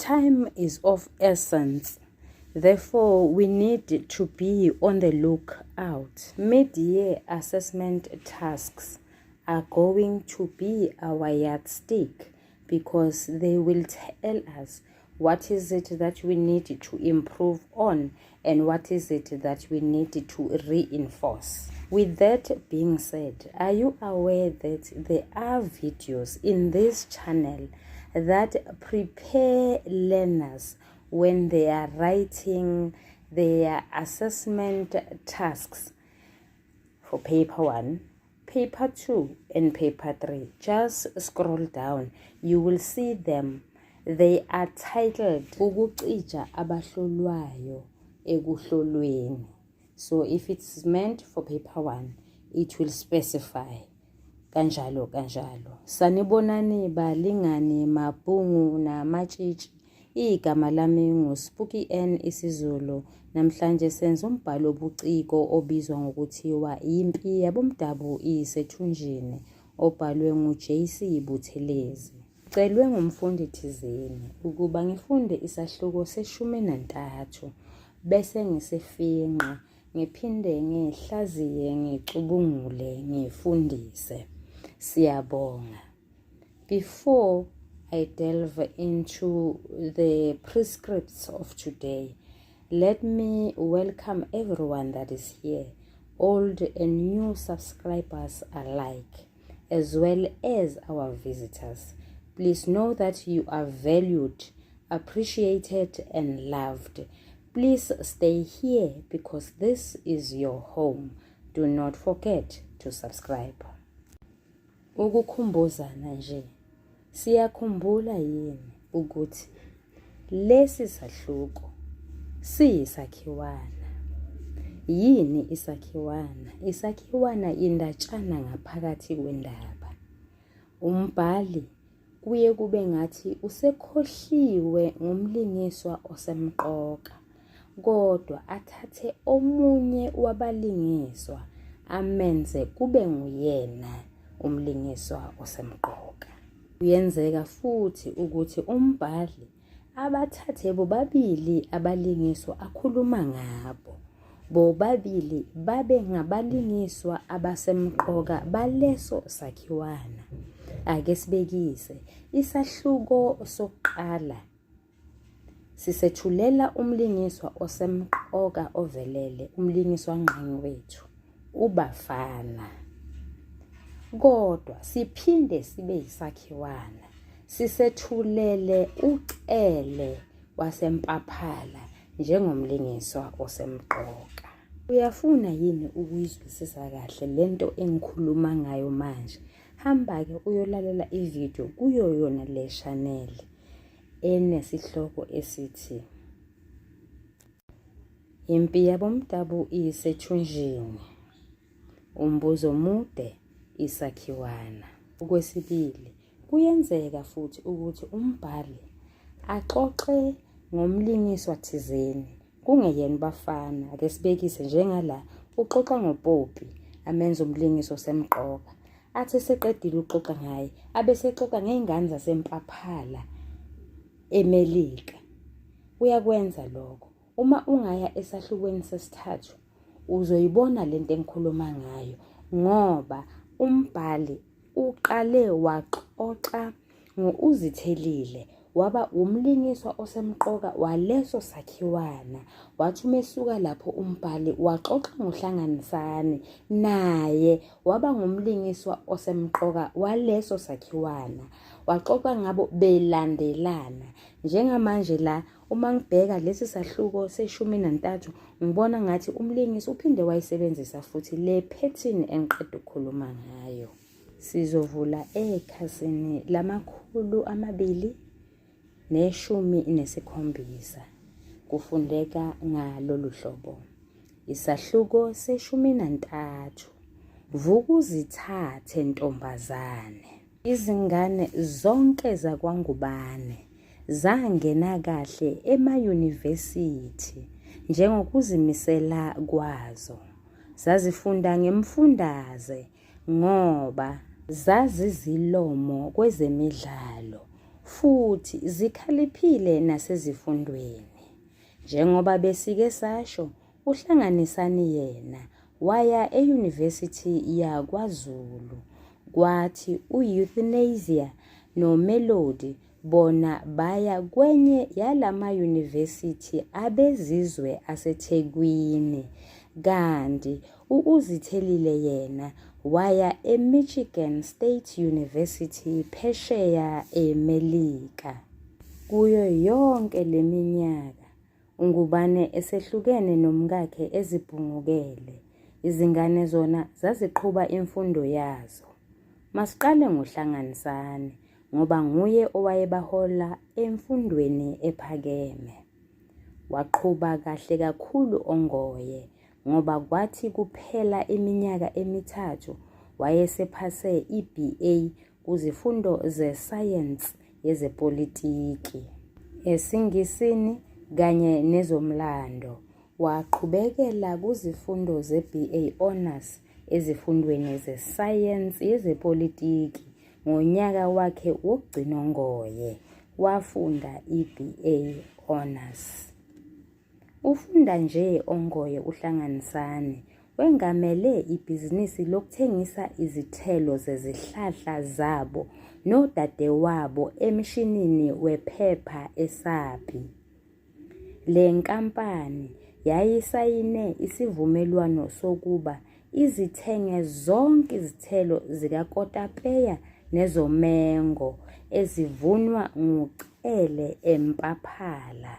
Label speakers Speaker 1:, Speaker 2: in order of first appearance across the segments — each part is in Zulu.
Speaker 1: Time is of essence. Therefore, we need to be on the lookout. Mid-year assessment tasks are going to be our yardstick because they will tell us what is it that we need to improve on and what is it that we need to reinforce. With that being said, are you aware that there are videos in this channel that prepare learners when they are writing their assessment tasks for paper 1, paper 2 and paper 3? Just scroll down, you will see them. They are titled Ukucija Abahlolwayo Ekuhlolweni. So if it's meant for paper 1, it will specify kanjalo kanjalo. Sanibonani balingani, mabhungu namatshitshi. Igama lami nguSpooky N isiZulu. Namhlanje senza umbhalo obuciko obizwa ngokuthiwa Impi Yabomdabu Isethunjini, obhalwe nguJC Buthelezi. Celwe ngumfundi thizeni ukuba ngifunde isahluko se-13 bese ngisifinqa, ngiphinde ngihlaziye, ngicubungule, ngifundise. Siyabonga. Before I delve into the prescripts of today, let me welcome everyone that is here, old and new subscribers alike, as well as our visitors. Please know that you are valued, appreciated, and loved. Please stay here because this is your home. Do not forget to subscribe. Ukukhumbuzana nje, siyakhumbula yini ukuthi lesi sahluko siyisakhiwana? Yini isakhiwana? Isakhiwana indatshana ngaphakathi kwendaba. Umbhali kuye kube ngathi usekhohliwe ngumlingiswa osemqoka, kodwa athathe omunye wabalingiswa amenze kube nguyena umlingiswa osemqoka. Kuyenzeka futhi ukuthi umbhali abathathe bobabili abalingiswa akhuluma ngabo, bobabili babe ngabalingiswa abasemqoka baleso sakhiwana. Ake sibekise, isahluko sokuqala sisethulela umlingiswa osemqoka ovelele, umlingiswa ngqangi wethu, uBafana. Kodwa siphinde sibe yisakhiwana, sisethulele uCele waseMpaphala njengomlingiswa osemqoka. Uyafuna yini ukuyizwisisa kahle lento engikhuluma ngayo manje? Hamba-ke uyolalela ividiyo kuyo yona le shaneli enesihloko esithi Impi Yabomdabu Isethunjini. Umbuzo mude, isakhiwana. Okwesibili, kuyenzeka futhi ukuthi umbhali axoxe ngomlingiswa thizeni kungeyena uBafana. Ake sibekise njengala, uxoxa ngoPopi amenze umlingiswa osemqoka. Athi eseqedile ukuxoxa ngaye, abe esexoxa ngey'ngane zaseMpaphala eMelika. Uyakwenza lokho. Uma ungaya esahlukweni sesithathu uzoyibona lento engikhuluma ngayo, ngoba umbhali uqale waxoxa ngo-Uzithelile, waba umlingiswa osemqoka waleso sakhiwana. Wathi uma esuka lapho umbhali waxoxa ngoHlanganisani, naye waba ngumlingiswa osemqoka waleso sakhiwana. Waxoxa ngabo belandelana. Njengamanje la uma ngibheka lesi sahluko se-13, ngibona ngathi umlingisi uphinde wayisebenzisa futhi le phethini engiqeda ukukhuluma ngayo. Sizovula ekhasini lama-217. Kufundeka ngalolu hlobo. Isahluko se-13. Vukuzithathe ntombazane. Izingane zonke zakwaNgubane zangena kahle emayunivesithi njengokuzimisela kwazo. Zazifunda ngemfundaze ngoba zazizilomo kwezemidlalo. futhi zikhaliphile nasezifundweni. Njengoba besike sasho, uHlanganisani yena waya e-University yaKwaZulu, kwathi u-Euthanasia noMelody bona baya kwenye yalamayunivesithi abezizwe aseThekwini, kanti u-Uzithelile yena waya eMichigan State University phesheya eMelika. Kuyo yonke le minyaka, uNgubane esehlukene nomkakhe ezibhungukele, izingane zona zaziqhuba imfundo yazo. Masiqale ngoHlanganisani ngoba nguye owayebahola emfundweni ephakeme. Waqhuba kahle kakhulu oNgoye ngoba kwathi kuphela iminyaka emithathu wayesephase i-BA kuzifundo zesayensi yezepolitiki, esiNgisini kanye nezomlando. Waqhubekela kuzifundo ze-BA Honours ezifundweni zesayensi yezepolitiki Ngonyaka wakhe wokugcina oNgoye wafunda i-BA Honours. Ufunda nje oNgoye uHlanganisani wengamele ibhizinisi lokuthengisa izithelo zezihlahla zabo nodadewabo emshinini wephepha eSappi. Le nkampani yayisayine isivumelwano sokuba izithenge zonke izithelo zikakotapeya nezomengo ezivunwa nguCele eMpaphala.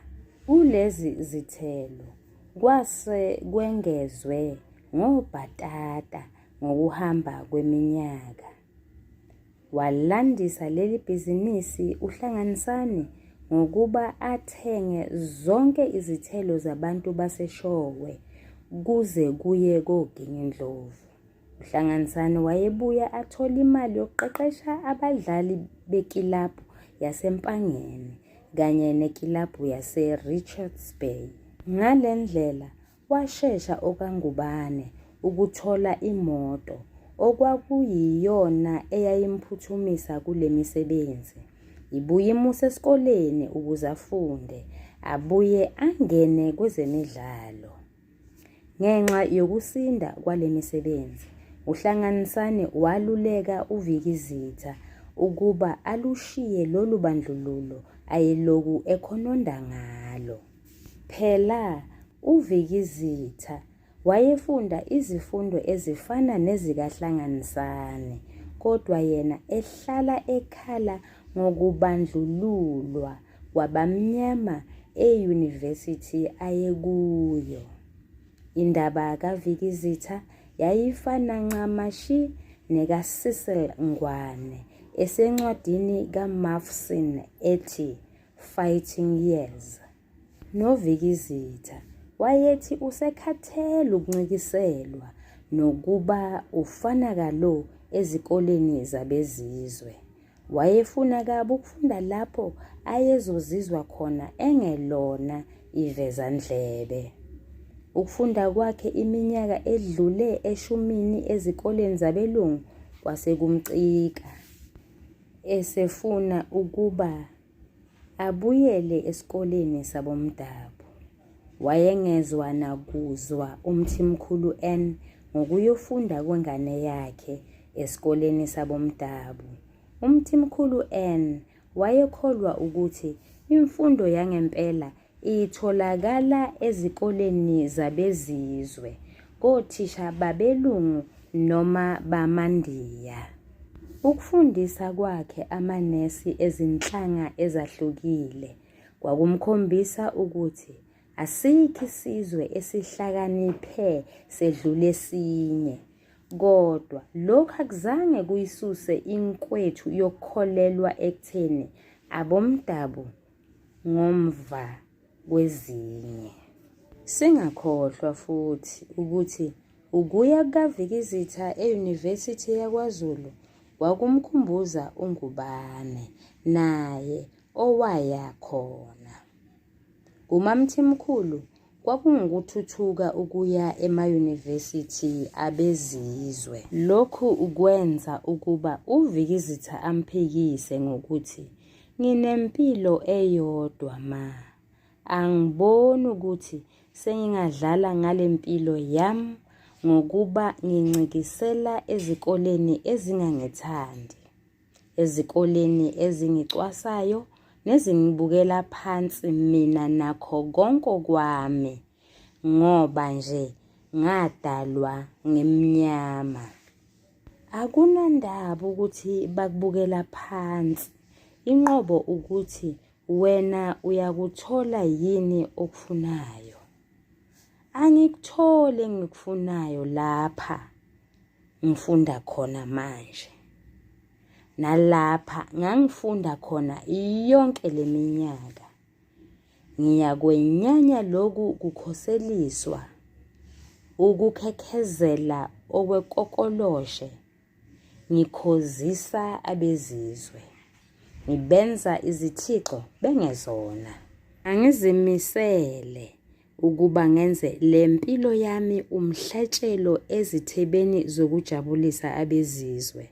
Speaker 1: Kulezi zithelo kwase kwengezwe ngobhatata ngokuhamba kweminyaka. Walandisa leli bhizinisi uHlanganisani ngokuba athenge zonke izithelo zabantu baseShowe kuze kuye koGingindlovu. UHlanganisani wayebuye athole imali yokuqeqesha abadlali bekilabhu yaseMpangeni kanye nekilabhu yaseRichards Bay. Ngale ndlela Washesha okaNgubane ukuthola imoto okwakuyiyona eyayimphuthumisa kule misebenzi. Ibuye imuse esikoleni ukuze afunde, abuye angene kwezemidlalo. Ngenxa yokusinda kwale misebenzi, uHlanganisani waluleka uVikizitha ukuba alushiye lolu bandlululo ayeloku ekhononda ngalo. Phela uVikizitha wayefunda izifundo ezifana nezikaHlanganisani kodwa yena ehlala ekhala ngokubandlululwa kwabamnyama eyunivesithi ayekuyo. Indaba kaVikizitha yayifana ncamashi nekaCecil Ngwane esencwadini kaMaffson ethi Fighting Years. NoVikizitha wayethi usekhathele ukuncikiselwa nokuba ufana kalo ezikoleni zabezizwe. Wayefuna kabi ukufunda lapho ayezozizwa khona engelona ivezandlebe. Ukufunda kwakhe iminyaka edlule eshumini ezikoleni zabelungu kwase kumcika. Esefuna ukuba abuyele esikoleni sabomdabu. Wayengezwa nakuzwa uMthimkhulu N ngokuyofunda kwengane yakhe esikoleni sabomdabu. UMthimkhulu N wayekholwa ukuthi imfundo yangempela Itholakala ezikoleni zabezizwe, kothisha babelungu noma bamaNdiya. Ukufundisa kwakhe amanesi ezinhlanga ezahlukile kwakumkhombisa ukuthi asikho isizwe esihlakaniphe sedlula esinye. Kodwa lokhu akuzange kuyisuse inkwethu yokukholelwa ekutheni abomdabu ngomva kwezinye. Singakhohlwa futhi ukuthi ukuya kukaVikizitha e-Yunivesithi yaKwaZulu kwakumkhumbuza uNgubane naye owaya khona. KuMaMthimkhulu kwakungukuthuthuka ukuya emayunivesithi abezizwe. Lokhu kwenza ukuba uVikizitha amphikise ngokuthi Nginempilo eyodwa ma. Angiboni ukuthi sengingadlala ngale mpilo yam ngokuba ngincikisela ezikoleni ezingangithandi, ezikoleni ezingicwasayo nezingibukela phansi mina nakho konke kwami ngoba nje ngadalwa ngimnyama. Akunandaba ukuthi bakubukela phansi, inqobo ukuthi Wena uyakuthola yini okufunayo? Angikutholi engikufunayo lapha ngifunda khona manje. Nalapha ngangifunda khona yonke le minyaka. Ngiyakwenyanya lokhu kukhoseliswa, ukukhekhezela okwekokoloshe Ngikhozisa abezizwe, ngibenza izithixo bengezona. Angizimisele ukuba ngenze le mpilo yami umhlatshelo ezithebeni zokujabulisa abezizwe.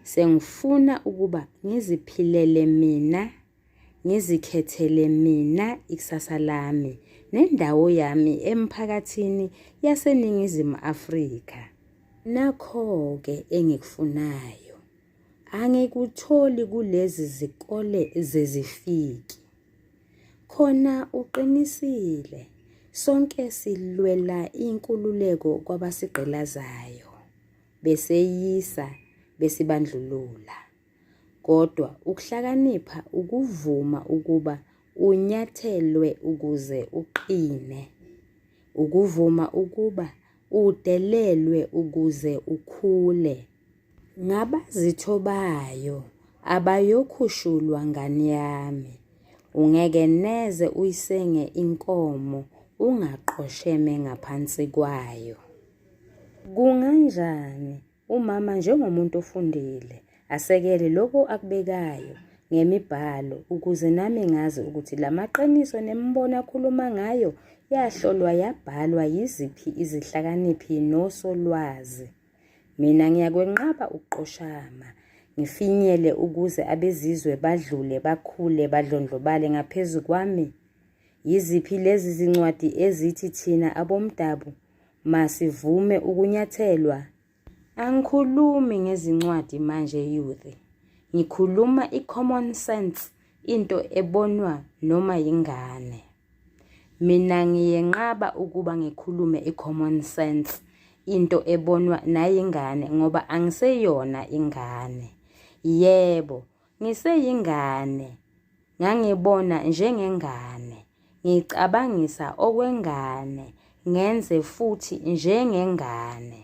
Speaker 1: Sengifuna ukuba ngiziphilele mina, ngizikhethele mina ikusasa lami nendawo yami emphakathini yaseNingizimu Afrika. Nakho-ke engikufunayo angikutholi kulezi zikole zezifiki. Khona uqinisile, sonke silwela inkululeko kwabasigqilazayo, beseyisa, besibandlulula. Kodwa ukuhlakanipha ukuvuma ukuba unyathelwe ukuze uqine. Ukuvuma ukuba udelelwe ukuze ukhule. Ngabazithobayo abayokhushulwa ngani yami. Ungeke neze uyisenge inkomo ungaqosheme ngaphansi kwayo. Kunganjani Umama njengomuntu ofundile asekele lokho akubekayo ngemibhalo ukuze nami ngazi ukuthi la maqiniso nemibono akhuluma ngayo yahlolwa yabhalwa yiziphi izihlakaniphi nosolwazi. Mina ngiyakwenqaba ukuqoshama, ngifinyele ukuze abezizwe badlule bakhule badlondlobale ngaphezu kwami. Yiziphi lezi zincwadi ezithi thina abomdabu Masivume ukunyathelwa. Angikhulumi ngezincwadi manje youth. Ngikhuluma i-common sense into ebonwa noma yingane. Mina ngiyenqaba ukuba ngikhulume i-common sense into ebonwa nayingane ngoba angiseyona ingane. Yebo, ngiseyingane. Ngangibona njengengane, ngicabangisa okwengane, ngenze futhi njengengane.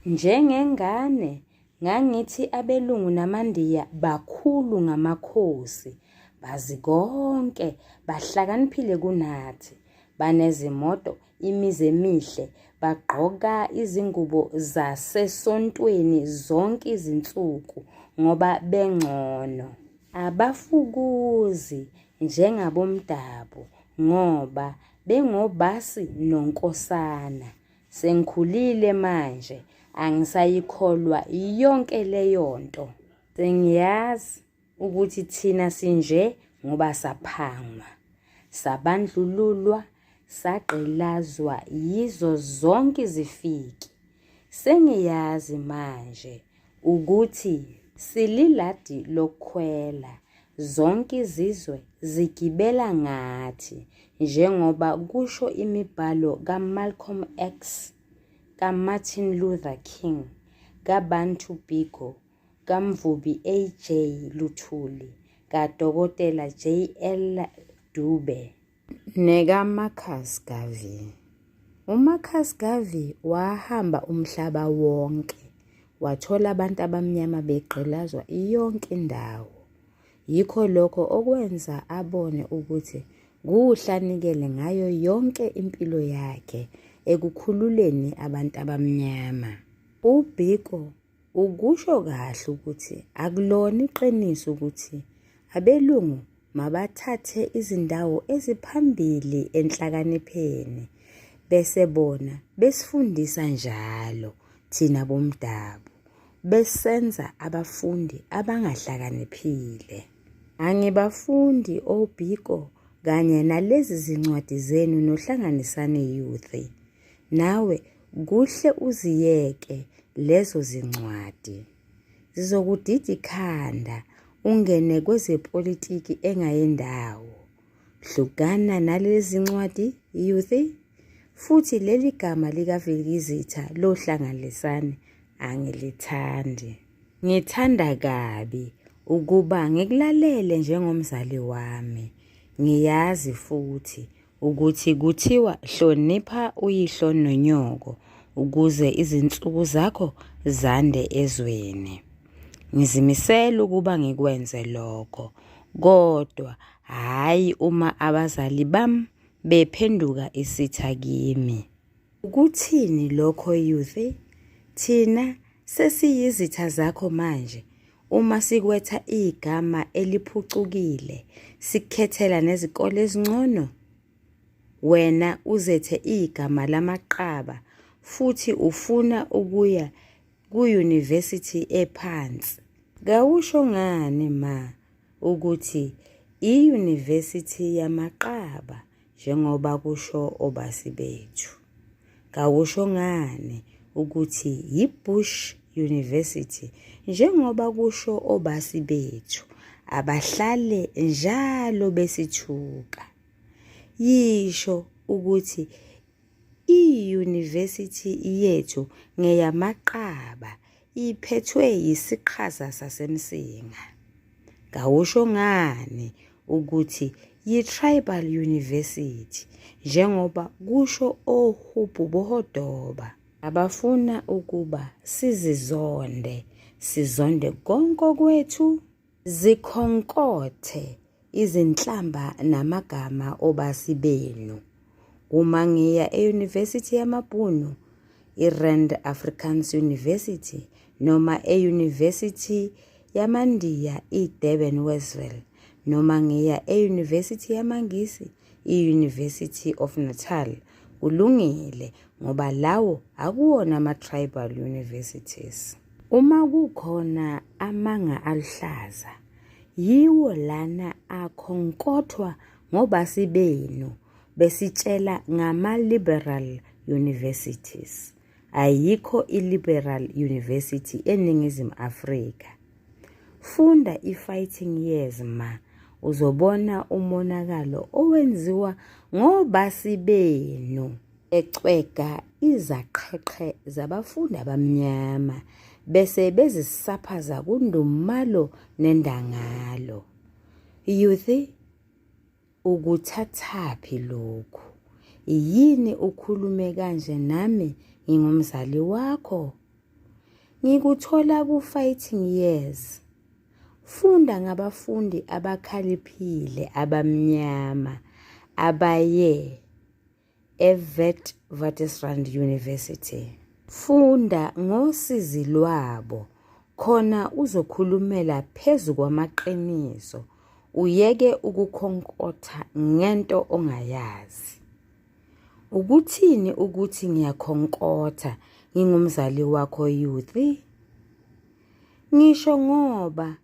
Speaker 1: Njengengane, ngangithi abelungu namaNdiya bakhulu ngamakhosi, bazi konke, bahlakaniphile kunathi, banezimoto, imizi emihle, bagqoka izingubo zasesontweni zonke izinsuku ngoba bengcono. Abafukuzi njengabomdabu ngoba bengobasi nonkosana. Sengikhulile manje angisayikholwa yonke leyo nto. Sengiyazi ukuthi thina sinje ngoba saphangwa, sabandlululwa, sagqilazwa yizo zonke izifiki. Sengiyazi manje ukuthi sililadi lokukhwela, zonke izizwe zigibela ngathi njengoba kusho imibhalo kaMalcolm X, kaMartin Luther King, kaBantu Biko, kaMvubi AJ Luthuli, kaDokotela JL Dube. NekaMarcus Garvey. UMarcus Garvey wahamba umhlaba wonke wathola abantu abamnyama begqilazwa yonke indawo. Yikho lokho okwenza abone ukuthi kuhle anikele ngayo yonke impilo yakhe ekukhululeni abantu abamnyama. UBiko Ukusho kahle ukuthi akulona iqiniso ukuthi abelungu mabathathe izindawo eziphambili enhlakanipheni bese bona besifundisa njalo thina bomdabu besenza abafundi abangahlakaniphile. Angibafundi oBiko kanye nalezi zincwadi zenu noHlanganisani Youth. Nawe kuhle uziyeke lezo zincwadi. Zizokudida ikhanda ungene kwezepolitiki engayindawo. Hlukana nalezi ncwadi youth. Futhi leli gama likaVikizitha lohlanganisani angilithandi. Ngithanda kabi ukuba ngikulalele njengomzali wami. Ngiyazi futhi ukuthi kuthiwa hlonipha uyihlo nonyoko ukuze izinsuku zakho zande ezweni. Ngizimisele ukuba ngikwenze lokho, kodwa hhayi uma abazali bami bephenduka isitha kimi. Ukuthini lokho youth? Thina sesiyizitha zakho manje uma sikwetha igama eliphucukile sikukhethela nezikole ezingcono? Wena uzethe igama lamaqaba futhi ufuna ukuya kuyunivesithi ephansi. Kawusho ngani ma ukuthi iyunivesithi yamaqaba njengoba kusho obasi bethu. Kawusho ngani ukuthi yiBush University njengoba kusho obasi bethu abahlale njalo besithuka. Yisho ukuthi Iyunivesithi yethu ngeyamaqaba iphethwe yisiqhaza saseMsinga. Kawusho ngani ukuthi yi-tribal university njengoba kusho ohubhu bohodoba. Abafuna ukuba sizizonde, sizonde konke okwethu? Zikhonkothe izinhlamba namagama obasi benu. Uma ngiya e-University yamaBhunu, i-Rand Afrikaans University noma e-University yamaNdiya i-Durban Westville noma ngiya e-University yamaNgisi i-University of Natal kulungile ngoba lawo akuwona ama-tribal universities. Uma kukhona amanga aluhlaza, yiwo lana akhonkothwa ngobasi benu besitshela ngama-liberal universities. Ayikho i-liberal university eNingizimu Afrika. Funda i-Fighting Years ma, uzobona umonakalo owenziwa ngobasi benu. Ecwega izaqheqhe zabafundi abamnyama bese bezisaphaza kundumalo nendangalo. Youth, ukuthathaphi lokhu? Yini ukhulume kanje nami ngingumzali wakho? Ngikuthola ku-Fighting Years. Funda ngabafundi abakhaliphile abamnyama abaye eWitwatersrand University. Funda ngosizi lwabo khona uzokhulumela phezu kwamaqiniso uyeke ukukhonkotha ngento ongayazi. Ukuthini ukuthi ngiyakhonkotha ngingumzali wakho youth? Ngisho ngoba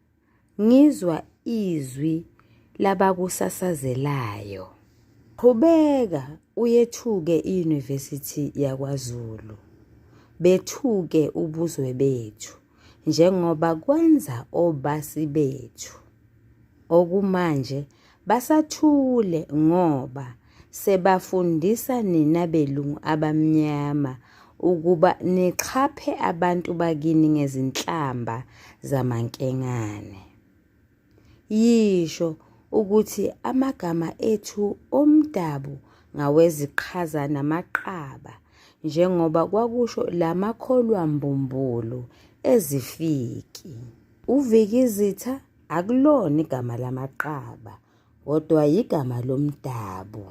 Speaker 1: Ngizwa izwi labakusasazelayo. Qhubeka uyethuke i-University yakwaZulu. Bethuke ubuzwe bethu njengoba kwenza obasi bethu. Okumanje basathule ngoba sebafundisa nina belungu abamnyama ukuba nixhaphe abantu bakini ngezinhlamba zamankengane. Yisho ukuthi amagama ethu omdabu ngaweziqhaza namaqaba njengoba kwakusho lamakholwa mbumbulu ezifiki. UVikizitha akulona igama lamaqaba kodwa yigama lomdabu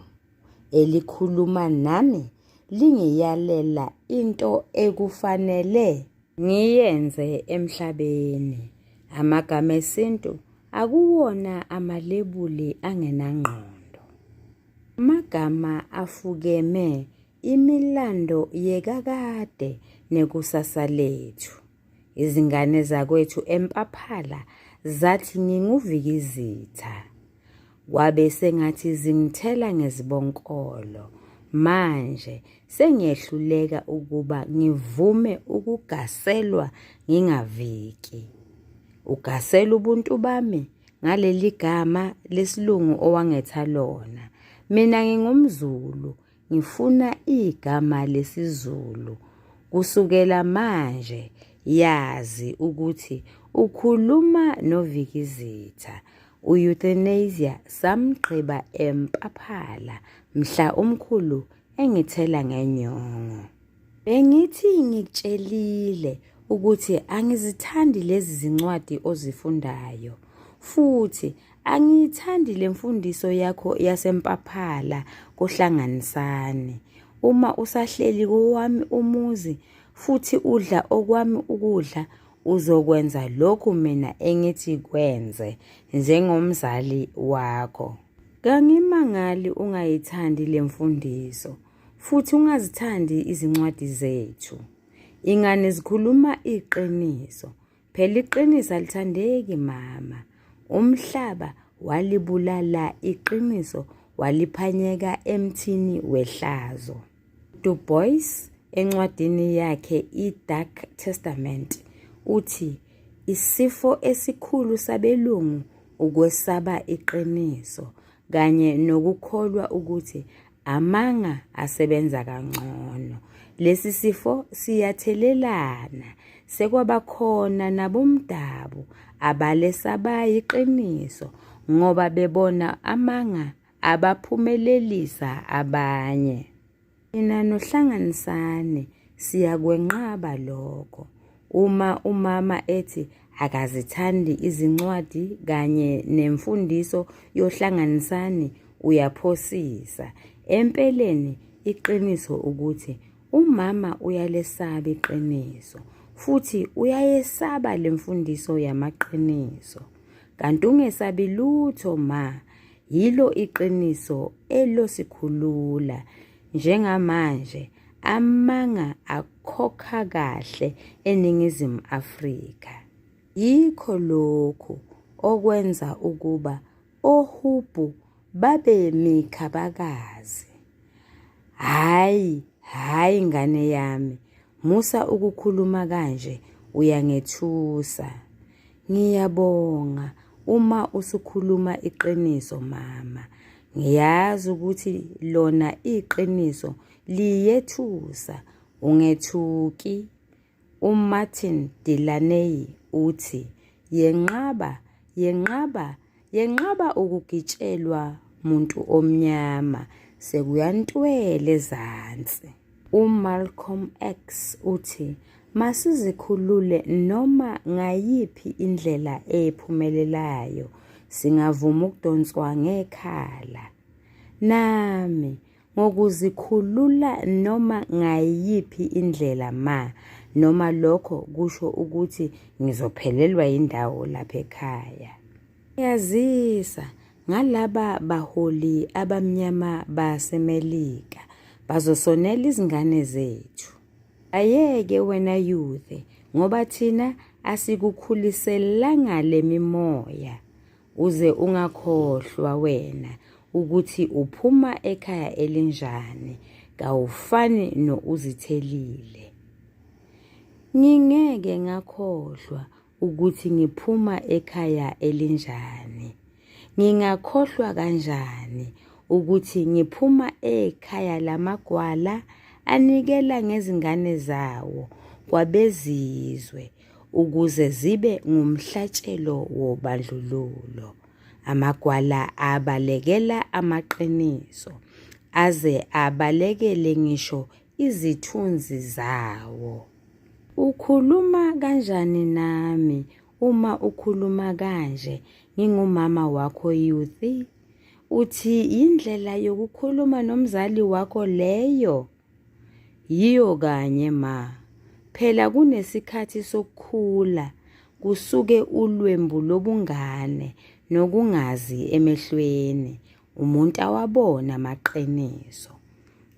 Speaker 1: elikhuluma nami lingiyalela into ekufanele ngiyenze emhlabeni. Amagama esintu akuwona amalebuli angenangqondo. Amagama afukeme imilando yekakade nekusasa lethu. Izingane zakwethu eMpaphala zathi nginguVikizitha. Kwabe sengathi zingithela ngezibonkolo. Manje sengiyehluleka ukuba ngivume ukugaselwa ngingaviki. Ugasela ubuntu bami ngaleli gama lesilungu owangetha lona. Mina ngingumZulu, ngifuna igama lesiZulu. Kusukela manje yazi ukuthi ukhuluma noVikizitha. U-euthanasia samgqiba empaphala mhla umkhulu engithela ngenyongo. Bengithi ngikutshelile ukuthi angizithandi lezi zincwadi ozifundayo futhi angiyithandi le mfundiso yakho yaseMpaphala koHlanganisani. Uma usahleli kowami umuzi futhi udla okwami ukudla uzokwenza lokhu mina engithi kwenze njengomzali wakho. Kangimangali ungayithandi le mfundiso futhi ungazithandi izincwadi zethu. Ingane zikhuluma iqiniso. Phela iqiniso alithandeki mama. Umhlaba walibulala iqiniso waliphanyeka emthini wehlazo. Du Bois encwadini yakhe i-Dark Testament uthi isifo esikhulu sabelungu ukwesaba iqiniso kanye nokukholwa ukuthi amanga asebenza kangcono. Lesi sifo siyathelelana sekwabakhona nabomdabu abalesabayo iqiniso ngoba bebona amanga abaphumelelisa abanye. Mina noHlanganisani siyakwenqaba lokho. Uma umama ethi akazithandi izincwadi kanye nemfundiso yoHlanganisani uyaphosisa. Empeleni iqiniso ukuthi umama uyalesaba iqiniso futhi uyayesaba le mfundiso yamaqiniso. Kanti ungesabi lutho ma, yilo iqiniso elosikhulula. Njengamanje amanga akhokha kahle eNingizimu Afrika. Yikho lokhu okwenza ukuba ohubhu babe mikhabakazi. Hhayi, hhayi ngane yami, musa ukukhuluma kanje uyangethusa. Ngiyabonga uma usukhuluma iqiniso mama. Ngiyazi ukuthi lona iqiniso liyethusa, ungethuki. UMartin Delaney uthi, Yenqaba, yenqaba, yenqaba ukugitshelwa muntu omnyama, sekuyantwela ezansi. UMalcolm X uthi, Masizikhulule noma ngayiphi indlela ephumelelayo, singavumi ukudonswa ngekhala. Nami Ngokuzikhulula noma ngayiphi indlela ma, noma lokho kusho ukuthi ngizophelelwa yindawo lapha ekhaya. Ngiyazisa ngalaba baholi abamnyama baseMelika bazosonela izingane zethu. Ayeke wena youth ngoba thina asikukhuliselanga lemimoya. Uze ungakhohlwa wena ukuthi uphuma ekhaya elinjani, kawufani no-Uzithelile. Ngingeke ngakhohlwa ukuthi ngiphuma ekhaya elinjani. Ngingakhohlwa kanjani ukuthi ngiphuma ekhaya lamagwala anikela ngezingane zawo kwabezizwe ukuze zibe ngumhlatshelo wobandlululo. Amagwala abalekela amaqiniso, aze abalekele ngisho izithunzi zawo. Ukhuluma kanjani nami uma ukhuluma kanje ngingumama wakho Youthi? Uthi yindlela yokukhuluma nomzali wakho leyo? Yiyo kanye ma. Phela kunesikhathi sokukhula kusuke ulwembu lobungane nokungazi emehlweni umuntu awabone amaqiniso.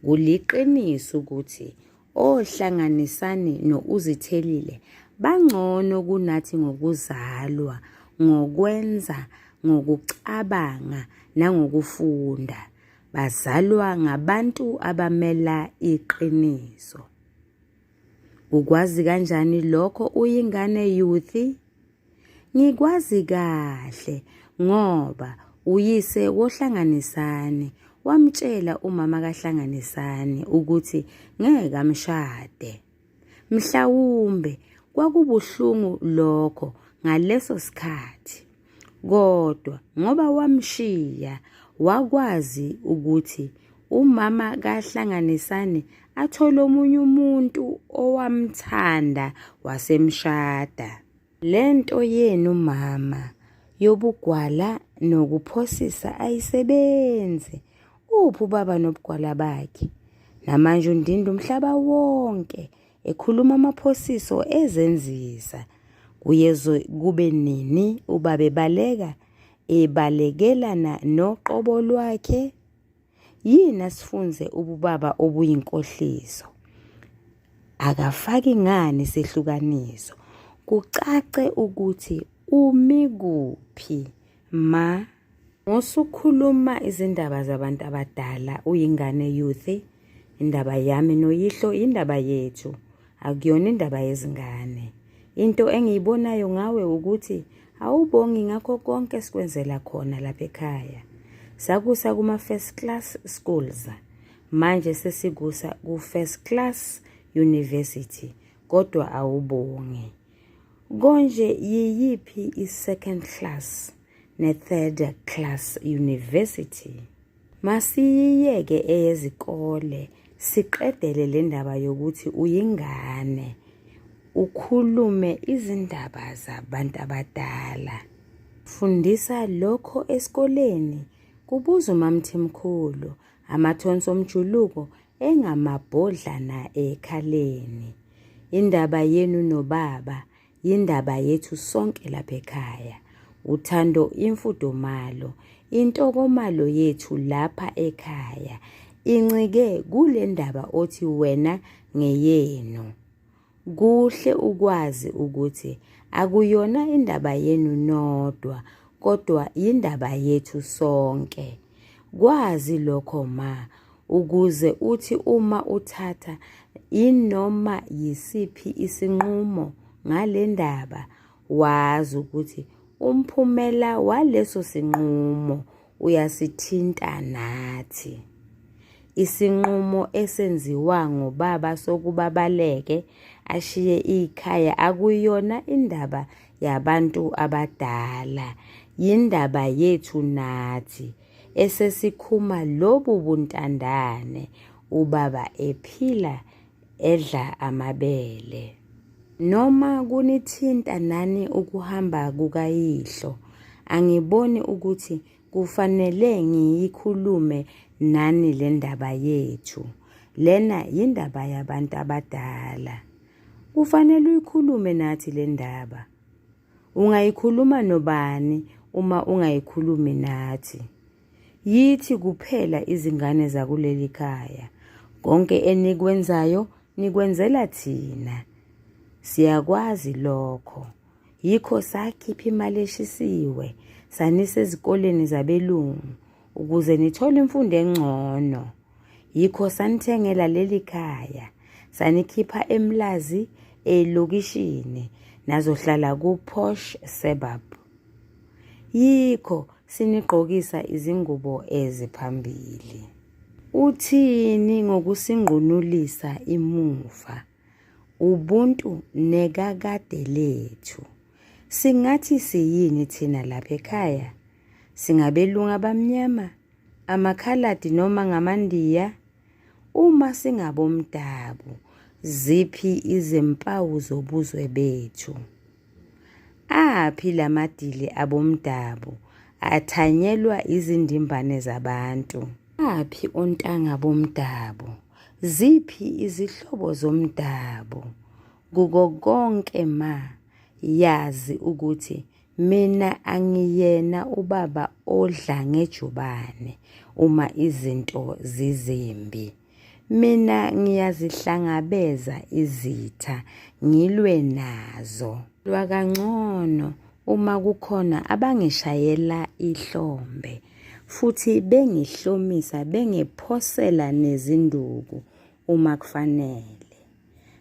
Speaker 1: Kuliqiniso ukuthi ohlanganisani no-Uzithelile bangcono kunathi ngokuzalwa. ngokwenza, ngokucabanga nangokufunda. Bazalwa ngabantu abamela iqiniso. Ukwazi kanjani lokho uyingane youth? Ngikwazi kahle ngoba uyise woHlanganisani wamtshela umama kaHlanganisani ukuthi ngeke amshade. Mhlawumbe kwakubuhlungu lokho ngaleso sikhathi, kodwa ngoba wamshiya wakwazi ukuthi umama kaHlanganisani athole omunye umuntu owamthanda wasemshada. Lento yenu mama yobugwala nokuphosisa ayisebenzi. Uphi ubaba nobugwala bakhe? Namanje undinda umhlaba wonke ekhuluma amaphosiso ezenzisa. Kuyeze kube nini ubaba ebaleka ebalekelana noqobo lwakhe? Yini asifunze ububaba obuyinkohliso? Akafaki ngani isehlukaniso kucace ukuthi umi kuphi ma? Musukhuluma izindaba zabantu abadala uyingane youth indaba yami noyihlo indaba yethu akuyona indaba yezingane. Into engiyibonayo ngawe ukuthi awubongi ngakho konke esikwenzela khona lapha ekhaya. Sakusa kuma-first class schools, manje sesikusa ku-first class university kodwa awubongi. Konje yiyiphi i-second class ne-third class university? Masiyiyeke eyezikole siqedele le ndaba yokuthi uyingane ukhulume izindaba zabantu abadala. Fundisa lokho esikoleni, kubuza uMaMthimkhulu, amathonsi omjuluko engamabhodlana ekhaleni. Indaba yenu nobaba Yindaba yethu sonke lapha ekhaya. Uthando imfudumalo, intokomalo yethu lapha ekhaya incike kule ndaba othi wena ngeyenu. Kuhle ukwazi ukuthi akuyona indaba yenu nodwa kodwa yindaba yethu sonke. Kwazi lokho ma ukuze uthi uma uthatha inoma yisiphi isinqumo ngale ndaba wazi ukuthi umphumela waleso sinqumo uyasithinta nathi. Isinqumo esenziwa ngobaba sokuba baleke ashiye ikhaya akuyona indaba yabantu abadala, yindaba yethu nathi. esesikhuma lobu buntandane ubaba ephila edla amabele. Noma kunithinta nani ukuhamba kukayihlo, angiboni ukuthi kufanele ngiyikhulume nani le ndaba yethu. Lena yindaba yabantu abadala. Kufanele uyikhulume nathi le ndaba. Ungayikhuluma nobani uma ungayikhulumi nathi? Yithi kuphela izingane zakuleli khaya. Konke enikwenzayo nikwenzela thina. Siyakwazi lokho. Yikho sakhipha imali eshisiwe sanisa ezikoleni zabelungu ukuze nithole imfundo engcono. Yikho sanithengela leli khaya, sanikhipha eMlazi elokishini nazohlala ku-posh suburb. Yikho sinigqokisa izingubo eziphambili. Uthini ngokusingqunulisa imuva, ubuntu nekakade lethu? Singathi siyini thina lapha ekhaya? Singabelungu abamnyama? Amakhaladi noma ngamaNdiya? Uma singabomdabu, ziphi izimpawu zobuzwe bethu? Aphi lamadili abomdabu athanyelwa izindimbane zabantu? Aphi ontanga bomdabu? Ziphi izihlobo zomdabu? Kuko konke ma, yazi ukuthi Mina angiyena ubaba odla ngejubane uma izinto zizimbi. Mina ngiyazihlangabeza izitha ngilwe nazo. Lwa kangcono uma kukhona abangishayela ihlombe futhi bengihlomisa bengiphosela nezinduku uma kufanele.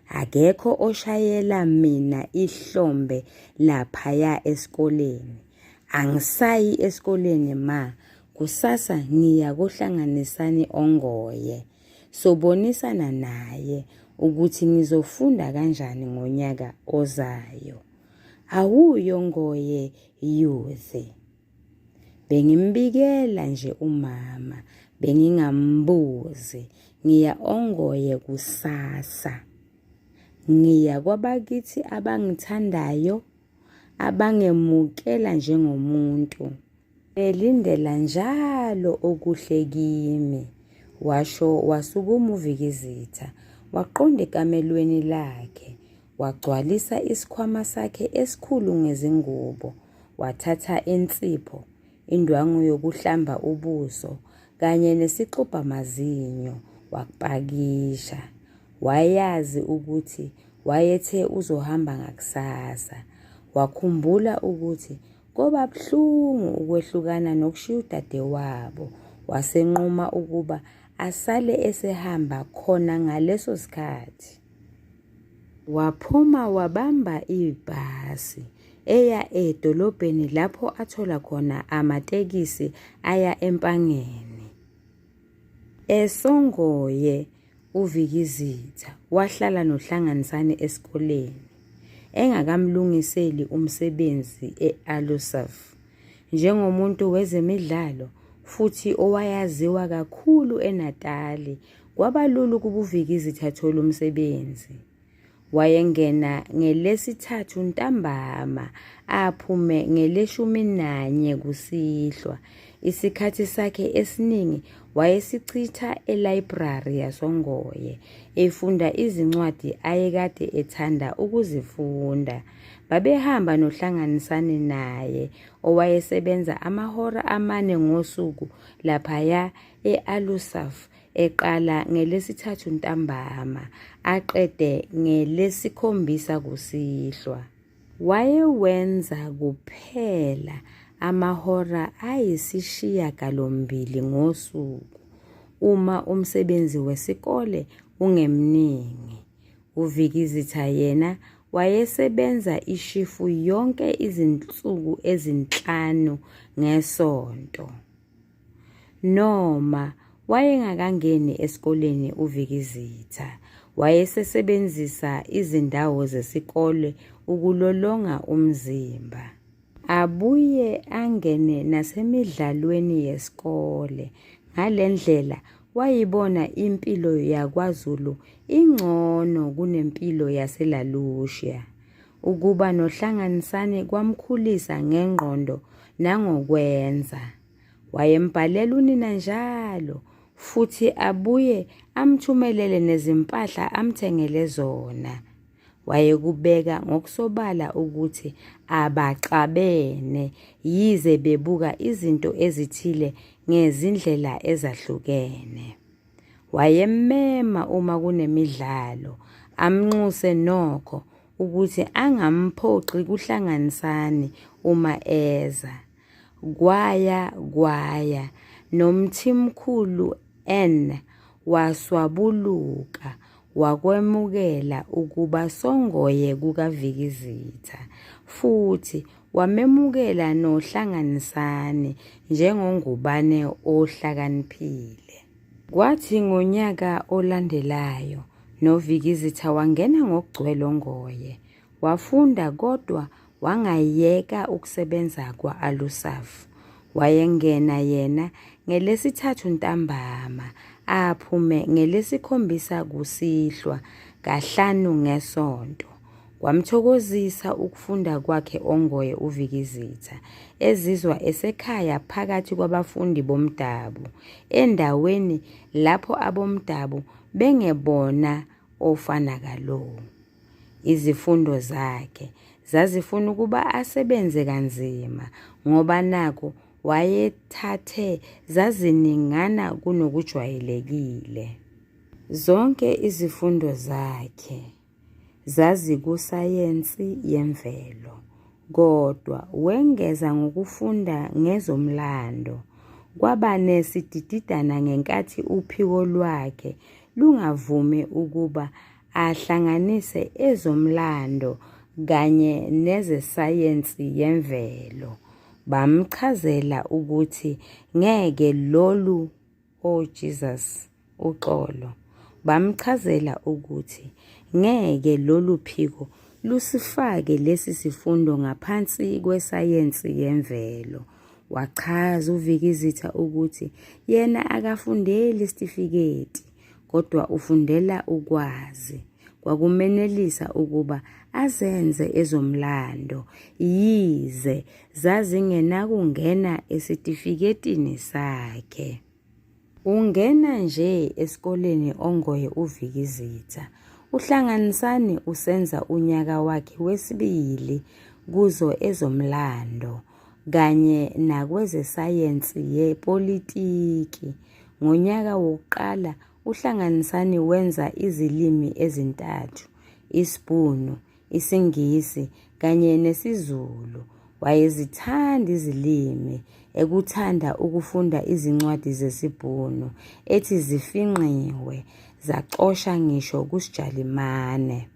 Speaker 1: Akekho oshayela mina ihlombe laphaya esikoleni. Angisayi esikoleni ma, kusasa ngiya koHlanganisani Ongoye. Sobonisana naye ukuthi ngizofunda kanjani ngonyaka ozayo. Awuyo Ngoye youth. Bengimbikela nje umama, bengingambuzi. Ngiya Ongoye kusasa. Ngiya kwabakithi abangithandayo, abangemukela njengomuntu. Belindela njalo okuhle kimi, washo wasukuma uVikizitha, waqonda ekamelweni lakhe. Wagcwalisa isikhwama sakhe esikhulu ngezingubo, wathatha insipho, indwangu yokuhlamba ubuso kanye nesixubhamazinyo wakupakisha. Wayazi ukuthi wayethe uzohamba ngakusasa. Wakhumbula ukuthi koba buhlungu ukwehlukana nokushiya udadewabo, wasenquma ukuba asale esehamba khona ngaleso sikhathi. Waphuma wabamba ibhasi eya edolobheni lapho athola khona amatekisi aya eMpangeni. ESongoye uVikizitha wahlala noHlanganisani esikoleni engakamlungiseli umsebenzi e-Alusaf. Njengomuntu wezemidlalo futhi owayaziwa kakhulu eNatali Kwaba lula ukuba uVikizitha athole umsebenzi. Wayengena ngelesithathu ntambama aphume ngeleshumi nanye kusihlwa. Isikhathi sakhe esiningi wayesichitha elayibrari yasoNgoye efunda izincwadi ayekade ethanda ukuzifunda. Babehamba noHlanganisani naye owayesebenza amahora amane ngosuku laphaya e-Alusaf eqala ngelesithathu ntambama aqede ngelesikhombisa kusihlwa. Wayewenza kuphela amahora ayisishiyagalombili ngosuku uma umsebenzi wesikole ungemningi. UVikizitha yena wayesebenza ishifu yonke izinsuku ezinhlanu ngesonto. Noma wayengakangeni esikoleni uVikizitha, wayesesebenzisa izindawo zesikole ukulolonga umzimba. Abuye angene nasemidlalweni yesikole. Ngale ndlela wayibona impilo yakwaZulu ingcono kunempilo yaseLa Lucia. Ukuba noHlanganisani kwamkhulisa ngengqondo nangokwenza. Wayembhalela unina njalo futhi abuye amthumelele nezimpahla amthengele zona. Wayekubeka ngokusobala ukuthi abaxabene yize bebuka izinto ezithile ngezindlela ezahlukene. Wayemmema uma kunemidlalo, amnxuse nokho ukuthi angamphoxi kuHlanganisani uma eza. Kwaya kwaya noMthimkhulu N waswabuluka wakwemukela ukuba songoye kukaVikizitha futhi wamemukela noHlanganisani njengoNgubane ohlakaniphile. Kwathi ngonyaka olandelayo noVikizitha wangena ngokugcwele oNgoye. Wafunda kodwa wangayeka ukusebenza kwa-Alusaf. Wayengena yena ngelesithathu ntambama aphume ngelesikhombisa kusihlwa kahlanu ngesonto. Kwamthokozisa ukufunda kwakhe oNgoye uVikizitha, ezizwa esekhaya phakathi kwabafundi bomdabu, endaweni lapho abomdabu bengebona ofanakalo. Izifundo zakhe zazifuna ukuba asebenze kanzima ngoba naku wayethathe zaziningana kunokujwayelekile. Zonke izifundo zakhe zazikusayensi yemvelo. Kodwa wengeza ngokufunda ngezomlando. Kwaba nesidididana ngenkathi uphiko lwakhe lungavumi ukuba ahlanganise ezomlando kanye nezesayensi yemvelo. Bamchazela ukuthi ngeke lolu Oh Jesus, uxolo. Bamchazela ukuthi ngeke lolu phiko lusifake lesi sifundo ngaphansi kwesayensi yemvelo. Wachaza uVikizitha ukuthi yena akafundeli isitifiketi kodwa ufundela ukwazi. Kwakumenelisa ukuba azenze ezomlando yize zazingenakungena esitifiketini sakhe. Ungena nje esikoleni Ongoye uVikizitha. UHlanganisani usenza unyaka wakhe wesibili kuzo ezomlando kanye nakwezesayensi yepolitiki. Ngonyaka wokuqala uHlanganisani wenza izilimi ezintathu, isiBhunu, isiNgisi kanye nesiZulu. Wayezithanda izilimi, ekuthanda ukufunda izincwadi zesiBhunu ethi zifingqiwe zacosha ngisho kusiJalimane.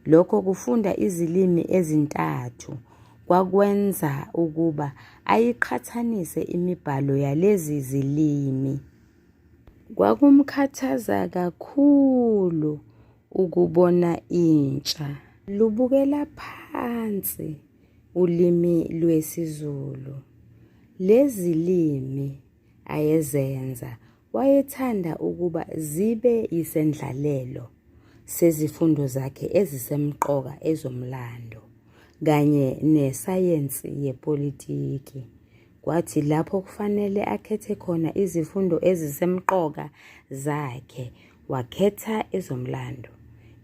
Speaker 1: Lokho kufunda izilimi ezintathu kwakwenza ukuba ayiqhathanise imibhalo yalezi zilimi. Kwakumkhathaza kakhulu ukubona intsha lubukela phansi ulimi lwesiZulu. Lezi limi ayezenza wayethanda ukuba zibe yisendlalelo sezifundo zakhe ezisemqoka ezomlando kanye nesayensi yepolitiki. Kwathi lapho kufanele akhethe khona izifundo ezisemqoka zakhe Wakhetha ezomlando,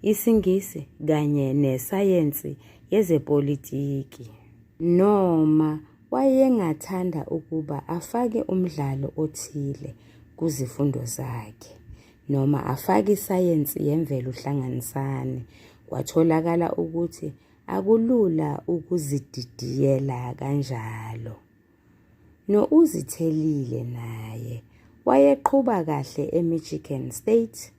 Speaker 1: isiNgisi kanye nesayensi yezepolitiki. Noma wayengathanda ukuba afake umdlalo othile kuzifundo zakhe, noma afake isayensi yemvelo hlanganisani, kwatholakala ukuthi akulula ukuzididiyela kanjalo. No-Uzithelile naye wayeqhuba kahle eMichigan State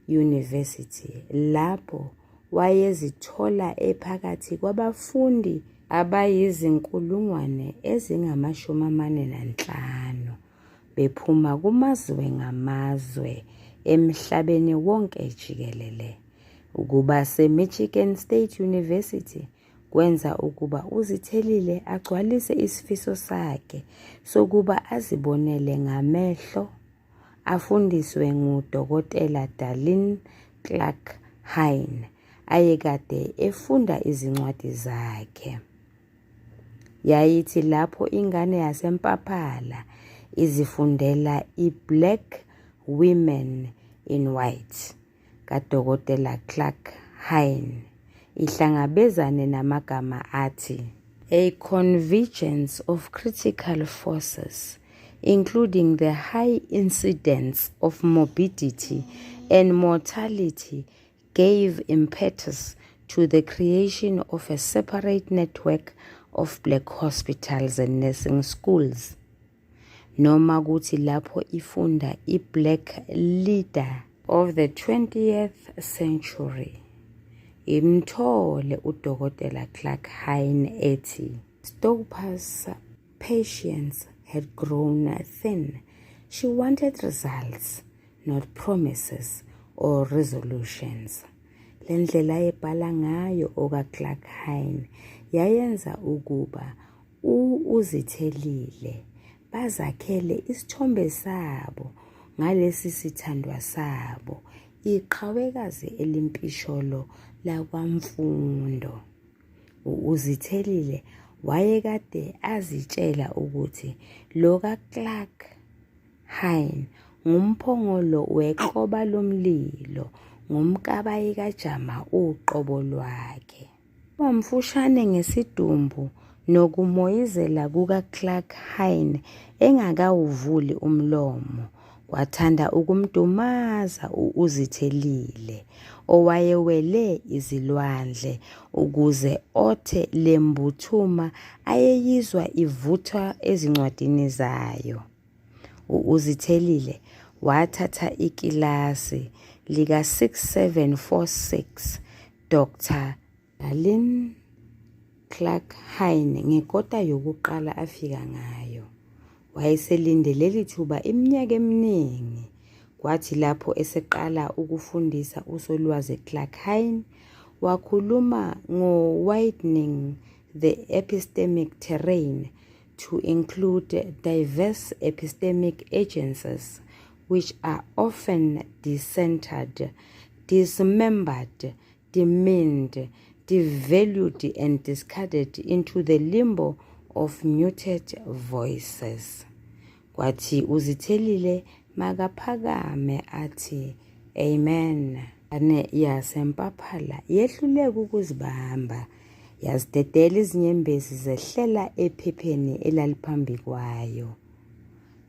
Speaker 1: University lapho wayezithola ephakathi kwabafundi abayizinkulungwane ezingama-45 bephuma kumazwe ngamazwe emhlabeni wonke jikelele. Ukuba seMichigan State University kwenza ukuba uZithelile agcwalise isifiso sakhe sokuba azibonele ngamehlo afundiswe nguDokotela Darlene Clark Hine ayekade efunda izincwadi zakhe. Yayithi lapho ingane yaseMpaphala izifundela i-Black Women in White kaDokotela Clark Hine ihlangabezane namagama athi A convergence of critical forces, including the high incidence of morbidity and mortality, gave impetus to the creation of a separate network of black hospitals and nursing schools. Noma kuthi lapho ifunda i-Black Leader of the 20th Century imthole uDokotela Clark Hine ethi Stoper's patience had grown thin. She wanted results, not promises or resolutions. Le ndlela ayebhala ngayo okaClark Hine yayenza ukuba U-Uzithelile bazakhele isithombe sabo ngalesi sithandwa sabo, iqhawekazi elimpisholo lakwaMfundo. U-Uzithelile wayekade azitshela ukuthi lo kaClark Hine ngumphongolo wekroba lomlilo, nguMkabayi kaJama uqobo lwakhe. Wamfushane ngesidumbu nokumoyizela kukaClark Hine engakawuvuli umlomo Kwathanda ukumdumaza u-Uzithelile owayewele izilwandle ukuze othe le mbuthuma ayeyizwa ivutha ezincwadini zayo. U-Uzithelile wathatha ikilasi lika-6746 Dr. Darlene Clark Hine ngekota yokuqala afika ngayo. Wayeselinde leli thuba iminyaka eminingi. Kwathi lapho eseqala ukufundisa uSolwazi Clark Hine, wakhuluma ngo-Widening the Epistemic Terrain to include diverse epistemic agencies which are often decentered, dismembered, demeaned, devalued and discarded into the limbo of muted voices. Kwathi uzithelile makaphakame athi amen. Ane yaseMpaphala yehluleka ukuzibamba yazidedela izinyembezi zehlela ephepheni elaliphambi kwayo.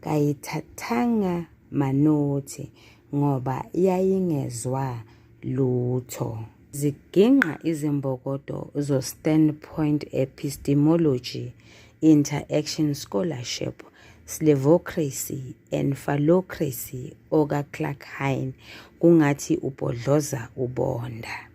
Speaker 1: Kayithathanga manothi ngoba yayingezwa lutho. Zigingqa izimbokodo zo-standpoint epistemology, interaction scholarship, slavocracy and phallocracy oka-Clark Hine kungathi ubhodloza ubonda.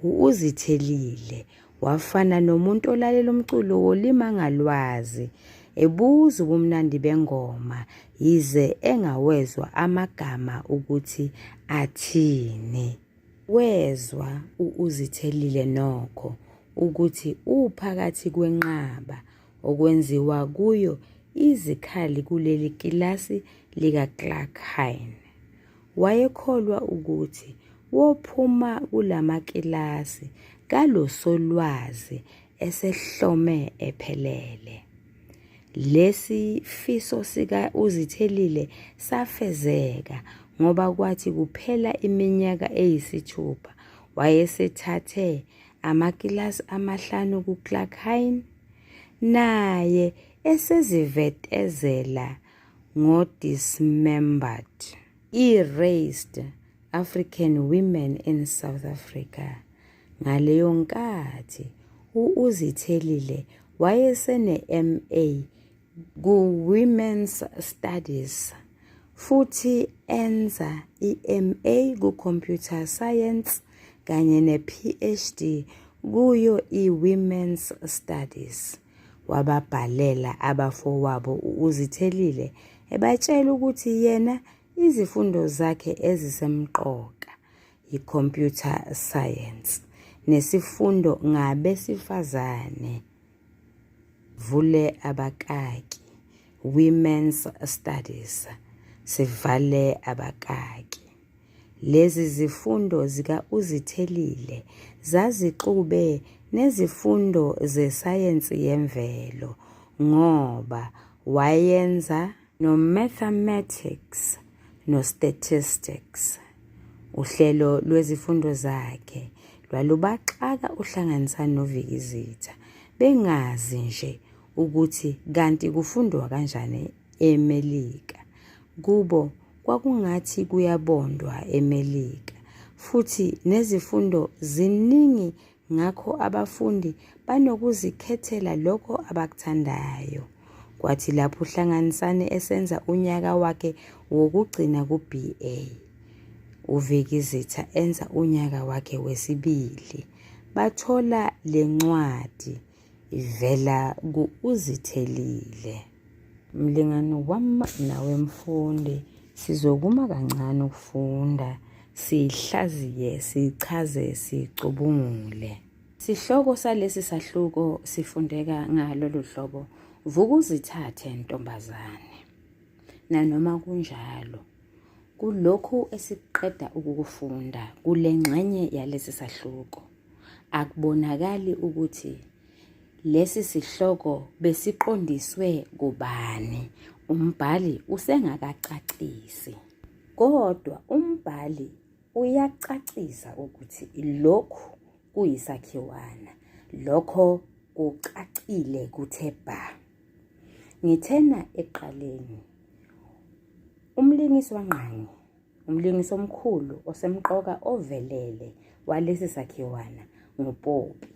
Speaker 1: U-Uzithelile wafana nomuntu olalela umculo wolimi angalwazi, ebuza ubumnandi bengoma yize engawezwa amagama ukuthi athini. Wezwa u-Uzithelile nokho ukuthi uphakathi kwenqaba okwenziwa kuyo izikhali kuleli kilasi likaClark Hine. Wayekholwa ukuthi wophuma kulamakilasi kalosolwazi esehlome ephelele. Lesi fiso sika uZithelile safezeka ngoba kwathi kuphela iminyaka eyisithupha wayesethathe amakilasi amahlanu kuClark Hine, naye esezivetezela ngo-Dismembered, Erased African Women in South Africa. Ngaleyo nkathi u-Uzithelile wayesene-MA ku-Women's Studies futhi enza i-MA ku-Computer Science kanye ne-PhD kuyo i-Women's Studies. Wababhalela abafowabo u-Uzithelile ebatshela ukuthi yena izifundo zakhe ezisemqoka yi-computer science nesifundo ngabesifazane vule abakaki women's studies sivale abakaki. Lezi zifundo zika-Uzithelile zazixube nezifundo zesayensi yemvelo ngoba wayenza no-mathematics no-statistics. Uhlelo lwezifundo zakhe lwalubaxaka uHlanganisani noVikizitha bengazi nje ukuthi kanti kufundwa kanjani eMelika. Kubo kwakungathi kuyabondwa eMelika futhi nezifundo ziningi ngakho abafundi banokuzikhethela lokho abakuthandayo. Kwathi lapho uHlanganisani esenza unyaka wakhe wokugcina ku-BA, uVikizitha enza unyaka wakhe wesibili, bathola le ncwadi ivela ku-Uzithelile. Mlingani wami nawe mfundi, sizokuma kancane ukufunda, sihlaziye, sichaze, sicubungule. Sihloko salesi sahluko sifundeka ngalolu hlobo, vuka uzithathe ntombazane. Nanoma kunjalo, kulokhu esiqeda ukukufunda kule ngxenye yalesi sahluko, akubonakali ukuthi lesi sihloko besiqondiswe kubani, umbhali usengakacacisi. Kodwa umbhali uyacacisa ukuthi lokhu kuyisakhiwana, lokho kucacile kuthe bha. Ngithena ekuqaleni. Umlingiswa ngqangi, umlingisi omkhulu osemqoka ovelele walesi sakhiwana nguPoppy.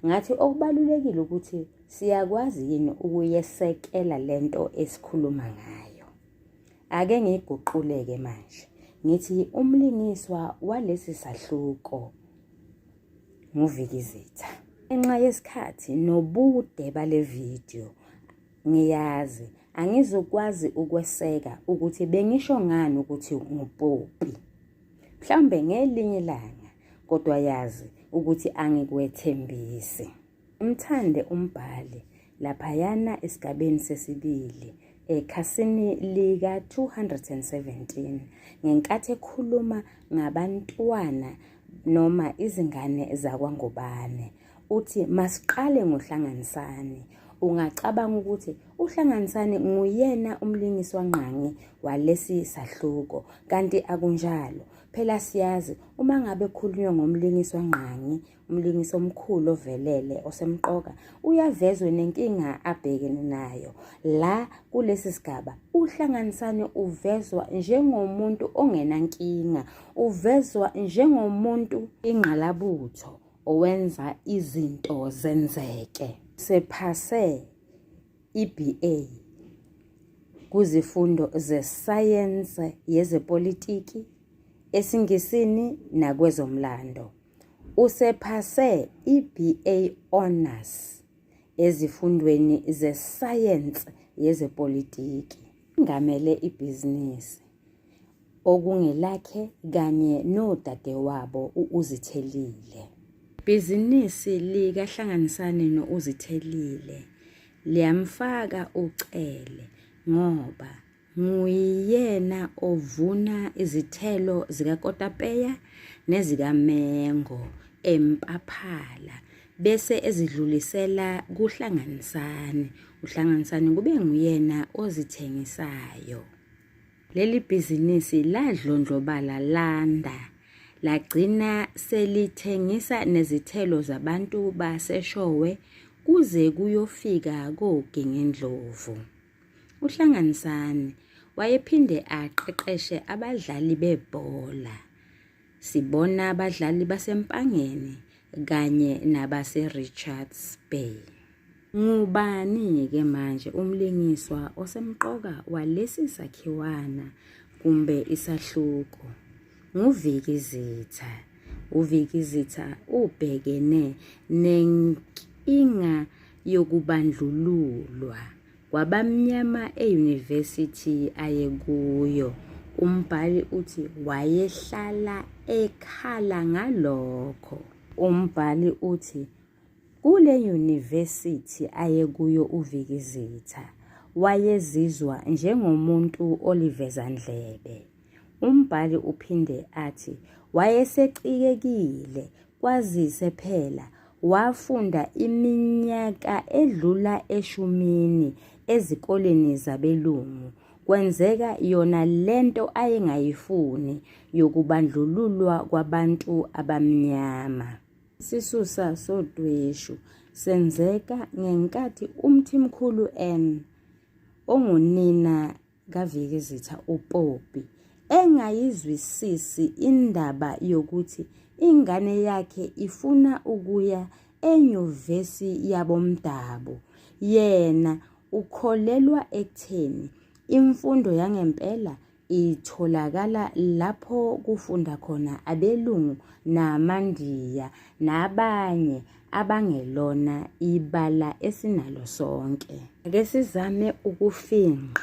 Speaker 1: Ngathi okubalulekile ukuthi siyakwazi yini ukuyesekela lento esikhuluma ngayo. Ake ngiyiguqule-ke manje ngithi umlingiswa walesi sahluko nguVikizitha. Ngenxa yesikhathi nobude bale vidiyo ngiyazi angizukwazi ukweseka ukuthi bengisho ngani ukuthi nguPoppy. Mhlawumbe ngelinye ilanga kodwa yazi ukuthi angikwethembisi. Mthande umbhali laphayana esigabeni sesibili ekhasini lika-217 ngenkathi ekhuluma ngabantwana noma izingane zakwaNgubane. Uthi masiqale ngoHlanganisani. Ungacabanga ukuthi uHlanganisani nguyena umlingiswa ngqangi walesi sahluko kanti akunjalo. Phela siyazi uma ngabe kukhulunywa ngomlingiswa ngqangi umlingisi omkhulu ovelele osemqoka uyavezwe nenkinga abhekene nayo. La kulesi sigaba uHlanganisani uvezwa njengomuntu ongenankinga, uvezwa njengomuntu ingqalabutho owenza izinto zenzeke. Sephase i-BA kuzifundo zesayense yezepolitiki, esiNgisini nakwezomlando. Usephase i-BA Honours ezifundweni zesayense yezepolitiki. Engamele ibhizinisi okungelakhe kanye nodadewabo u-Uzithelile. Ibhizinisi likaHlanganisani no-Uzithelile liyamfaka uCele ngoba nguyena ovuna izithelo zikakotapeya nezikamengo eMpaphala bese ezidlulisela kuHlanganisani. UHlanganisani kube nguyena ozithengisayo. Leli bhizinisi ladlondlobala landa lagcina selithengisa nezithelo zabantu baseShowe kuze kuyofika koGingindlovu. UHlanganisani wayephinde aqeqeshe abadlali bebhola. Sibona abadlali baseMpangeni kanye nabase-Richards Bay. Ngubani-ke manje umlingiswa osemqoka walesi sakhiwana kumbe isahluko? NguVikizitha. UVikizitha ubhekene nenkinga yokubandlululwa kwabamnyama eyunivesithi ayekuyo. Umbhali uthi wayehlala ekhala ngalokho. Umbhali uthi kule yunivesithi ayekuyo uVikizitha wayezizwa njengomuntu olivezandlebe. Umbhali uphinde athi wayesecikekile kwazise phela wafunda iminyaka edlula eshumini ezikoleni zabelungu kwenzeka yona lento ayengayifuni yokubandlululwa kwabantu abamnyama. Isisusa sodweshu senzeka ngenkathi uMthimkhulu N ongunina kaVikizitha uPoppy engayizwisisi indaba yokuthi ingane yakhe ifuna ukuya enyuvesi yabomdabu. Yena ukholelwa ekutheni imfundo yangempela itholakala lapho kufunda khona abelungu namaNdiya nabanye abangelona ibala esinalo sonke. Ake sizame ukufingqa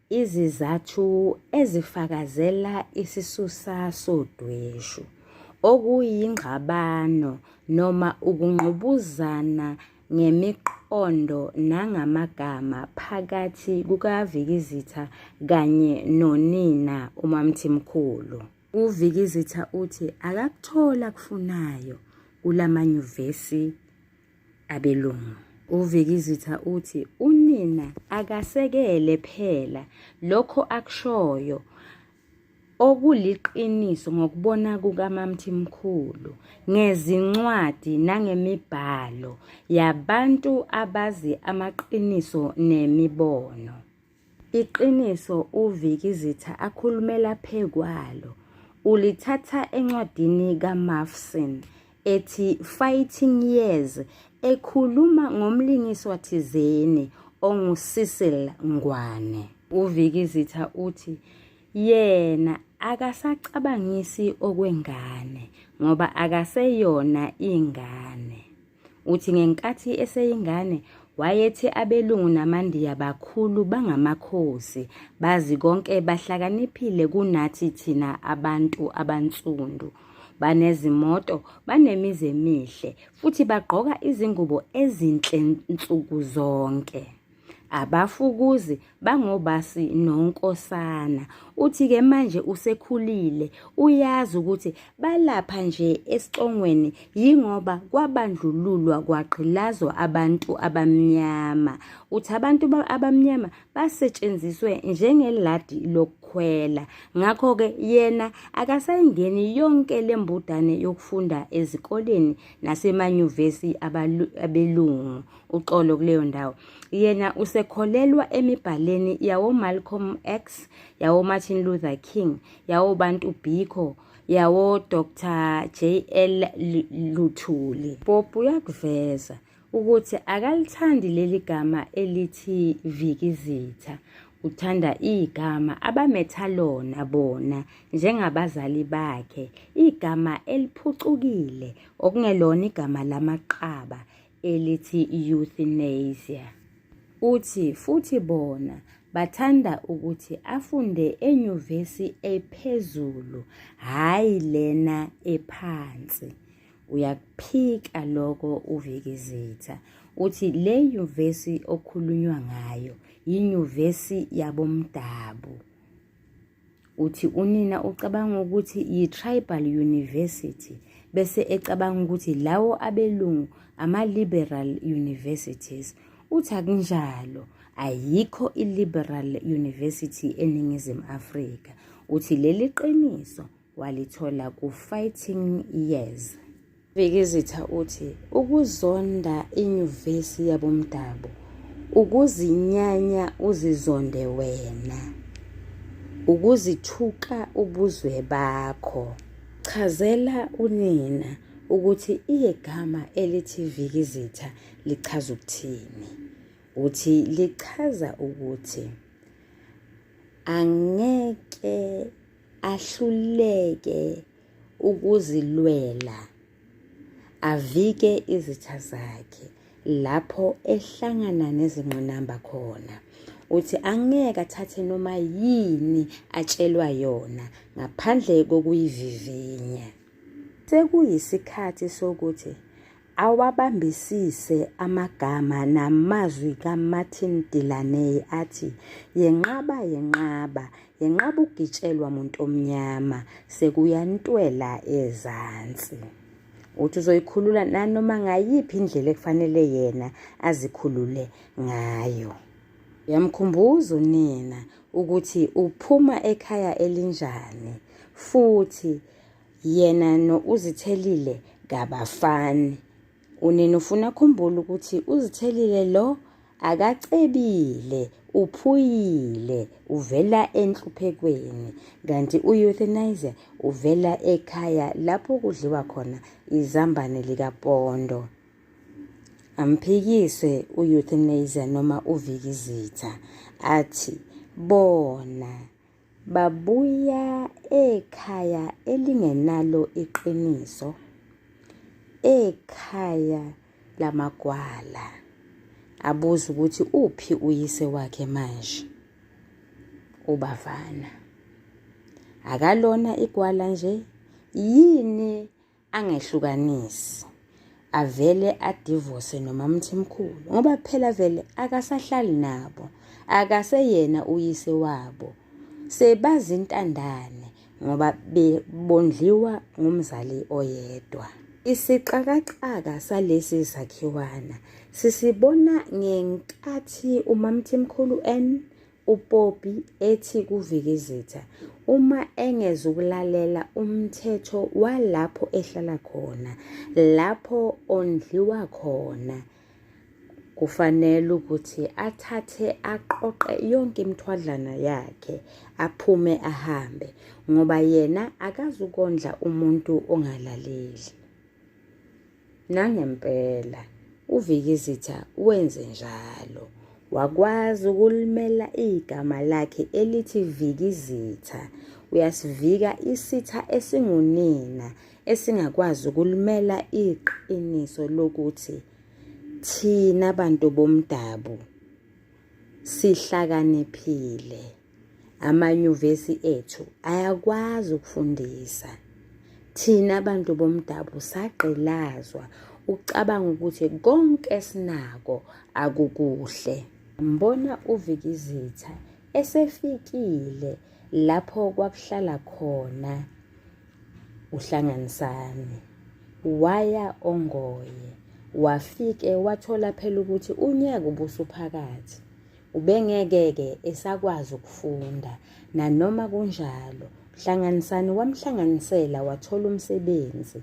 Speaker 1: izizathu ezifakazela isisusa sodweshu, okuyingxabano noma ukungqubuzana ngemiqondo nangamagama phakathi kukaVikizitha kanye nonina uMaMthimkhulu. UVikizitha uthi akakutholi akufunayo kula manyuvesi abelungu. UVikizitha uthi unina akasekele phela lokho akushoyo Okuliqiniso ngokubona kukaMaMthimkhulu ngezincwadi nangemibhalo yabantu abazi amaqiniso nemibono. Iqiniso uVikizitha akhulumela phekwalo ulithatha encwadini kaMaffson ethi Fighting Years ekhuluma ngomlingiswa thizeni onguCecil Ngwane. UVikizitha uthi yena akasacabangisi okwengane ngoba akaseyona ingane. Uthi ngenkathi eseyingane wayethi abelungu namaNdiya bakhulu bangamakhosi, bazi konke bahlakaniphile kunathi thina abantu abansundu. Banezimoto, banemizi emihle futhi bagqoka izingubo ezinhle nsuku zonke. Abafukuzi bangobasi nonkosana. Uthi-ke manje usekhulile uyazi ukuthi balapha nje esicongweni yingoba kwabandlululwa kwagqilazwa abantu abamnyama. Uthi abantu abamnyama basetshenziswe njengeladi lokukhwela. Ngakho-ke yena akasayingeni yonke le mbudane yokufunda ezikoleni nasemanyuvesi abelungu. Uxolo kuleyo ndawo. Yena usekholelwa emibhaleni yawo-Malcolm X, yawo-Martin Luther King, yawo-Bantu Biko, yawo-Dr JL Luthuli. Popu uyakuveza ukuthi akalithandi leli gama elithi Vikizitha, uthanda igama abametha lona bona njengabazali bakhe, igama eliphucukile okungelona igama lamaqaba elithi euthanasia. Uthi futhi bona bathanda ukuthi afunde enyuvesi ephezulu hhayi lena ephansi. Uyakuphika lokho uVikizitha. Uthi le nyuvesi okhulunywa ngayo yinyuvesi yabomdabu. Uthi unina ucabanga ukuthi yi-tribal university bese ecabanga ukuthi lawo abelungu ama-liberal universities. Uthi akunjalo, ayikho i-liberal university eNingizimu Afrika. Uthi leli qiniso walithola ku-Fighting Years. Vikizitha uthi ukuzonda inyuvesi yabomdabu ukuzinyanya uzizonde wena, ukuzithuka ubuzwe bakho. Chazela unina ukuthi igama elithi Vikizitha lichaza ukuthini. Uthi lichaza ukuthi angeke ahluleke ukuzilwela avike izitha zakhe lapho ehlangana nezingqinamba khona. Uthi angeke athathe noma yini atshelwa yona ngaphandle kokuyivivinya. Sekuyisikhathi sokuthi Awabambisise amagama namazwi kaMartin Delaney athi, Yenqaba, yenqaba, yenqaba ukugitshelwa muntu omnyama, sekuyantwela ezansi. Uthi uzoyikhulula nanoma ngayiphi indlela ekufanele yena azikhulule ngayo. Uyamkhumbuza unina ukuthi uphuma ekhaya elinjani futhi Yena no-Uzithelile kabafani. Unina ufuna akhumbule ukuthi uZithelile lo akacebile, uphuyile, uvela enhluphekweni kanti u-Euthanasia uvela ekhaya lapho kudliwa khona izambane likapondo. Amphikise u-Euthanasia noma uVikizitha athi bona Babuya ekhaya elingenalo iqiniso, ekhaya lamagwala. Abuze ukuthi uphi uyise wakhe manje. UBafana. Akalona igwala nje, yini angehlukanisi avele adivose noMaMthimkhulu ngoba phela vele akasahlali nabo akaseyena uyise wabo sebazintandane ngoba bebondliwa ngumzali oyedwa. Isixakaxaka salesi sakhiwana sisibona ngenkathi uMaMthimkhulu N UPoppy ethi kuVikizitha uma engezukulalela umthetho walapho ehlala khona, lapho ondliwa khona, Kufanele ukuthi athathe aqoqe yonke imithwadlana yakhe aphume ahambe ngoba yena akazukondla umuntu ongalaleli. Nangempela uVikizitha wenze njalo. Wakwazi ukulimela igama lakhe elithi Vikizitha. Uyasivika isitha esingunina esingakwazi ukulimela iqiniso lokuthi thina bantu bomdabu sihlakaniphile. Amanyuvesi ethu ayakwazi ukufundisa. Thina bantu bomdabu sagqilazwa ukucabanga ukuthi konke esinako akukuhle. Mbona uVikizitha esefikile lapho kwakuhlala khona uHlanganisani. Waya oNgoye wafike wathola phela ukuthi unyaka ubusuphakathi. Ubengeke-ke esakwazi ukufunda. Nanoma kunjalo, Hlanganisani wamhlanganisela wathola umsebenzi.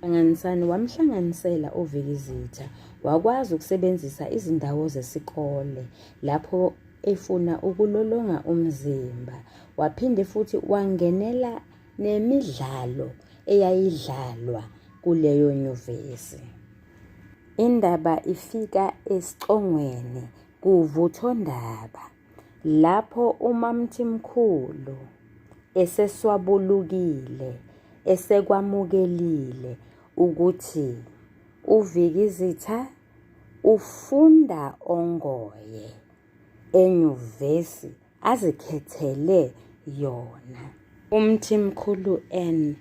Speaker 1: Hlanganisani wamhlanganisela uVikizitha wakwazi ukusebenzisa izindawo zesikole lapho efuna ukulolonga umzimba. Waphinde futhi wangenela nemidlalo eyayidlalwa kuleyo nyuvesi. Indaba ifika esicongweni kuvuthondaba lapho uMaMthimkhulu eseswabulukile esekwamukelile ukuthi uVikizitha ufunda oNgoye enyuvesi azikhethele yona. UMthimkhulu N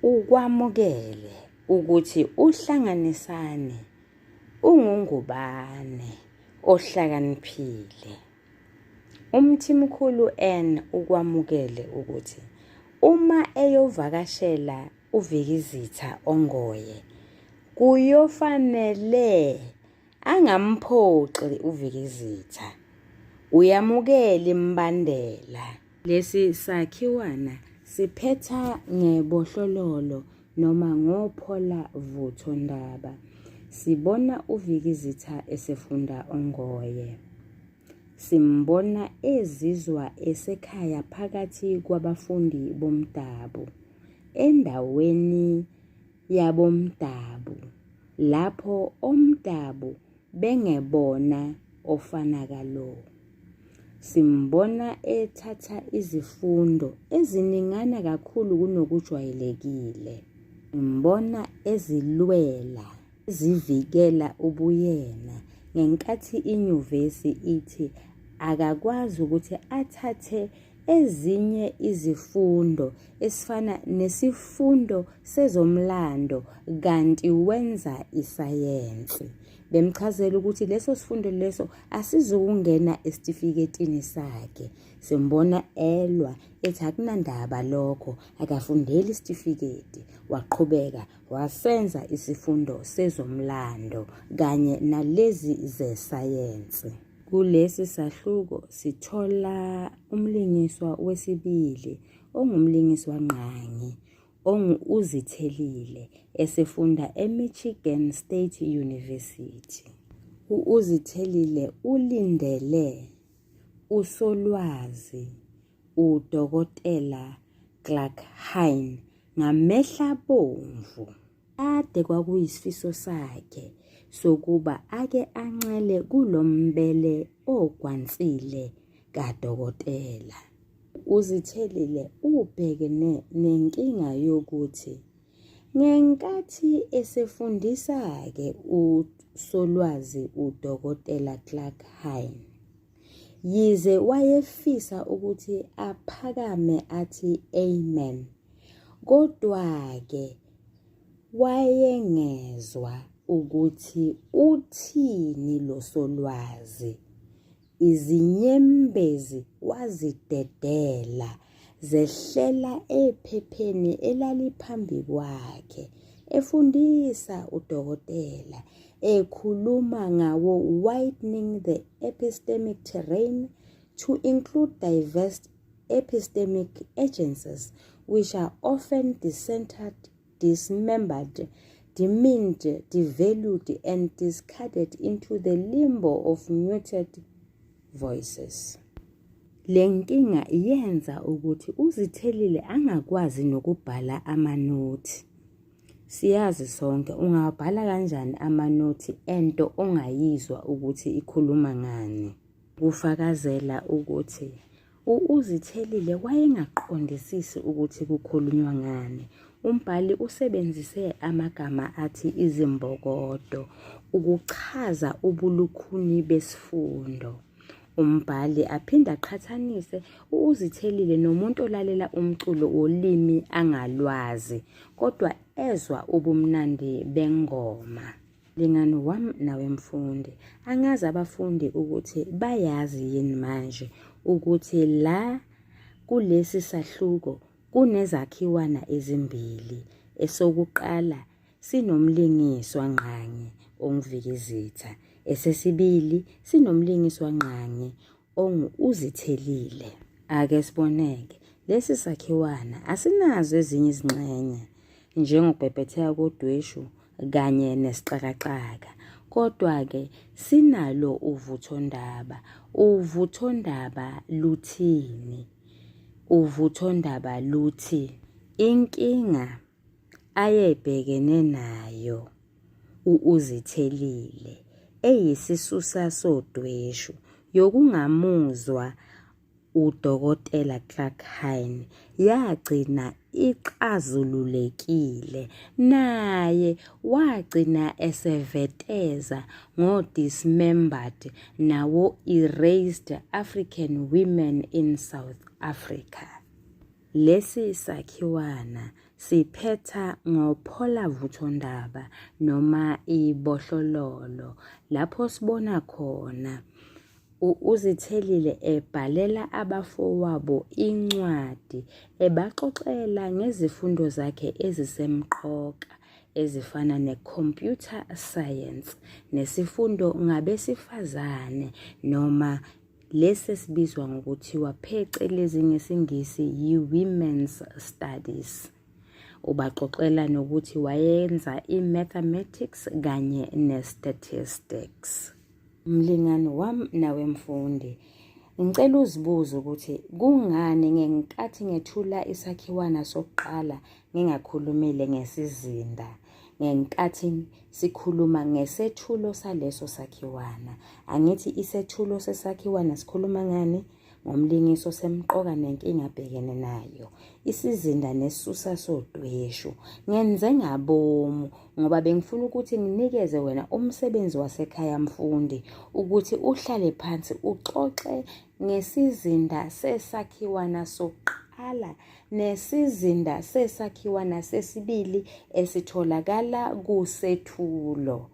Speaker 1: ukwamukele ukuthi uHlanganisani unguNgubane ohlakaniphile. UMthimkhulu N ukwamukele ukuthi uma eyovakashela uVikizitha oNgoye kuyofanele Angamphoxi uVikizitha. Uyamukela imbandela. Lesi sakhiwana siphetha ngebohlololo noma ngophola vutho ndaba. Sibona uVikizitha esefunda oNgoye. Simbona ezizwa esekhaya phakathi kwabafundi bomdabu. Endaweni yabomdabu lapho omdabu bengebona ofanakalo. Simbona ethatha izifundo eziningana kakhulu kunokujwayelekile. Simbona ezilwela, ezivikela ubuyena ngenkathi inyuvesi ithi akakwazi ukuthi athathe ezinye izifundo esifana nesifundo sezomlando kanti wenza isayensi. Bemchazela ukuthi leso sifundo leso asizukungena esitifiketini sakhe. Simbona elwa ethi akunandaba lokho, akafundeli isitifiketi. Waqhubeka wasenza isifundo sezomlando kanye nalezi zesayensi. Kulesi sahluko sithola umlingiswa wesibili ongumlingiswangqangi ongu-Uzithelile esefunda eMichigan State University. U-Uzithelile ulindele uSolwazi uDokotela Clark Hine ngamehl'abomvu. Kade kwakuyisifiso sakhe sokuba ake ancele kulo mbele ogwansile kadokotela. UZithelile ubhekene nenkinga yokuthi ngenkathi esefundisa-ke uSolwazi uDokotela Clark Hine, yize wayefisa ukuthi aphakame athi amen, kodwa-ke wayengezwa ukuthi uthini lo solwazi. Izinyembezi wazidedela zehlela ephepheni elaliphambi kwakhe, efundisa udokotela, ekhuluma ngawo Widening the Epistemic Terrain to Include Diverse Epistemic Agencies, which are often decentered, dismembered, demeaned, devalued and discarded into the limbo of muted voices. Le nkinga yenza ukuthi uZithelile angakwazi nokubhala amanothi. Siyazi sonke ungawabhala kanjani amanothi ento ongayizwa ukuthi ikhuluma ngani. Kufakazela ukuthi U-Uzithelile wayengaqondisisi ukuthi kukhulunywa ngani. Umbhali usebenzise amagama athi izimbokodo ukuchaza ubulukhuni besifundo. Umbhali aphinde aqhathanise u-Uzithelile nomuntu olalela umculo wolimi angalwazi kodwa ezwa ubumnandi bengoma. Mlingani wami nawe mfundi, angazi abafundi ukuthi bayazi yini manje ukuthi la kulesi sahluko kunezakhiwana ezimbili. Esokuqala sinomlingiswa ngqangi onguVikizitha, esesibili sinomlingiswa ngqangi ongu-Uzithelile. Ake siboneke, lesi sakhiwana asinazo ezinye izingxenye njengokubhebhetheka kodweshu kanye nesixakaxaka, kodwa-ke sinalo uvuthondaba. Uvuthondaba luthini? Uvuthondaba luthi inkinga ayebhekene nayo u-Uzithelile eyisisusa sodweshu yokungamuzwa uDokotela Clark Hine yagcina ixazululekile naye wagcina eseveteza ngo-Dismembered nawo-Erased African Women in South Africa. Lesi sakhiwana siphetha ngopholavuthondaba noma ibohlololo lapho sibona khona u-Uzithelile ebhalela abafowabo incwadi ebaxoxela ngezifundo zakhe ezisemqoka ezifana ne-computer science nesifundo ngabesifazane noma Lesi esibizwa ngokuthiwa phecelezi ngesiNgisi yi-Women's Studies. Ubaxoxela nokuthi wayenza i-Mathematics kanye ne-Statistics. Mlingani wami nawe mfundi, ngicela uzibuze ukuthi kungani ngenkathi ngethula isakhiwana sokuqala ngingakhulumile ngesizinda ngenkathi sikhuluma ngesethulo saleso sakhiwana. Angithi isethulo sesakhiwana sikhuluma ngani? Ngomlingiso semqoka nenkinga abhekene nayo. Isizinda nesisusa sodweshu. Ngenze ngabomu ngoba bengifuna ukuthi nginikeze wena umsebenzi wasekhaya mfundi ukuthi uhlale phansi uxoxe ngesizinda sesakhiwana sokuqala nesizinda sesakhiwana sesibili esitholakala kusethulo.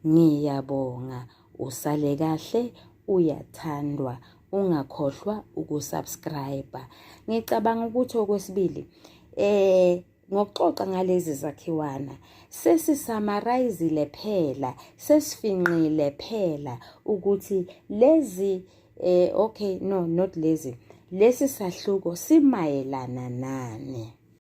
Speaker 1: Ngiyabonga, usale kahle, uyathandwa. Ungakhohlwa ukusubscribe. Ngicabanga ukuthi okwesibili eh ngokuxoxa ngalezi zakhiwana sesisamarayizile phela sesifinqile phela ukuthi lezi eh okay no not lezi lesi sahluko simayelana nani.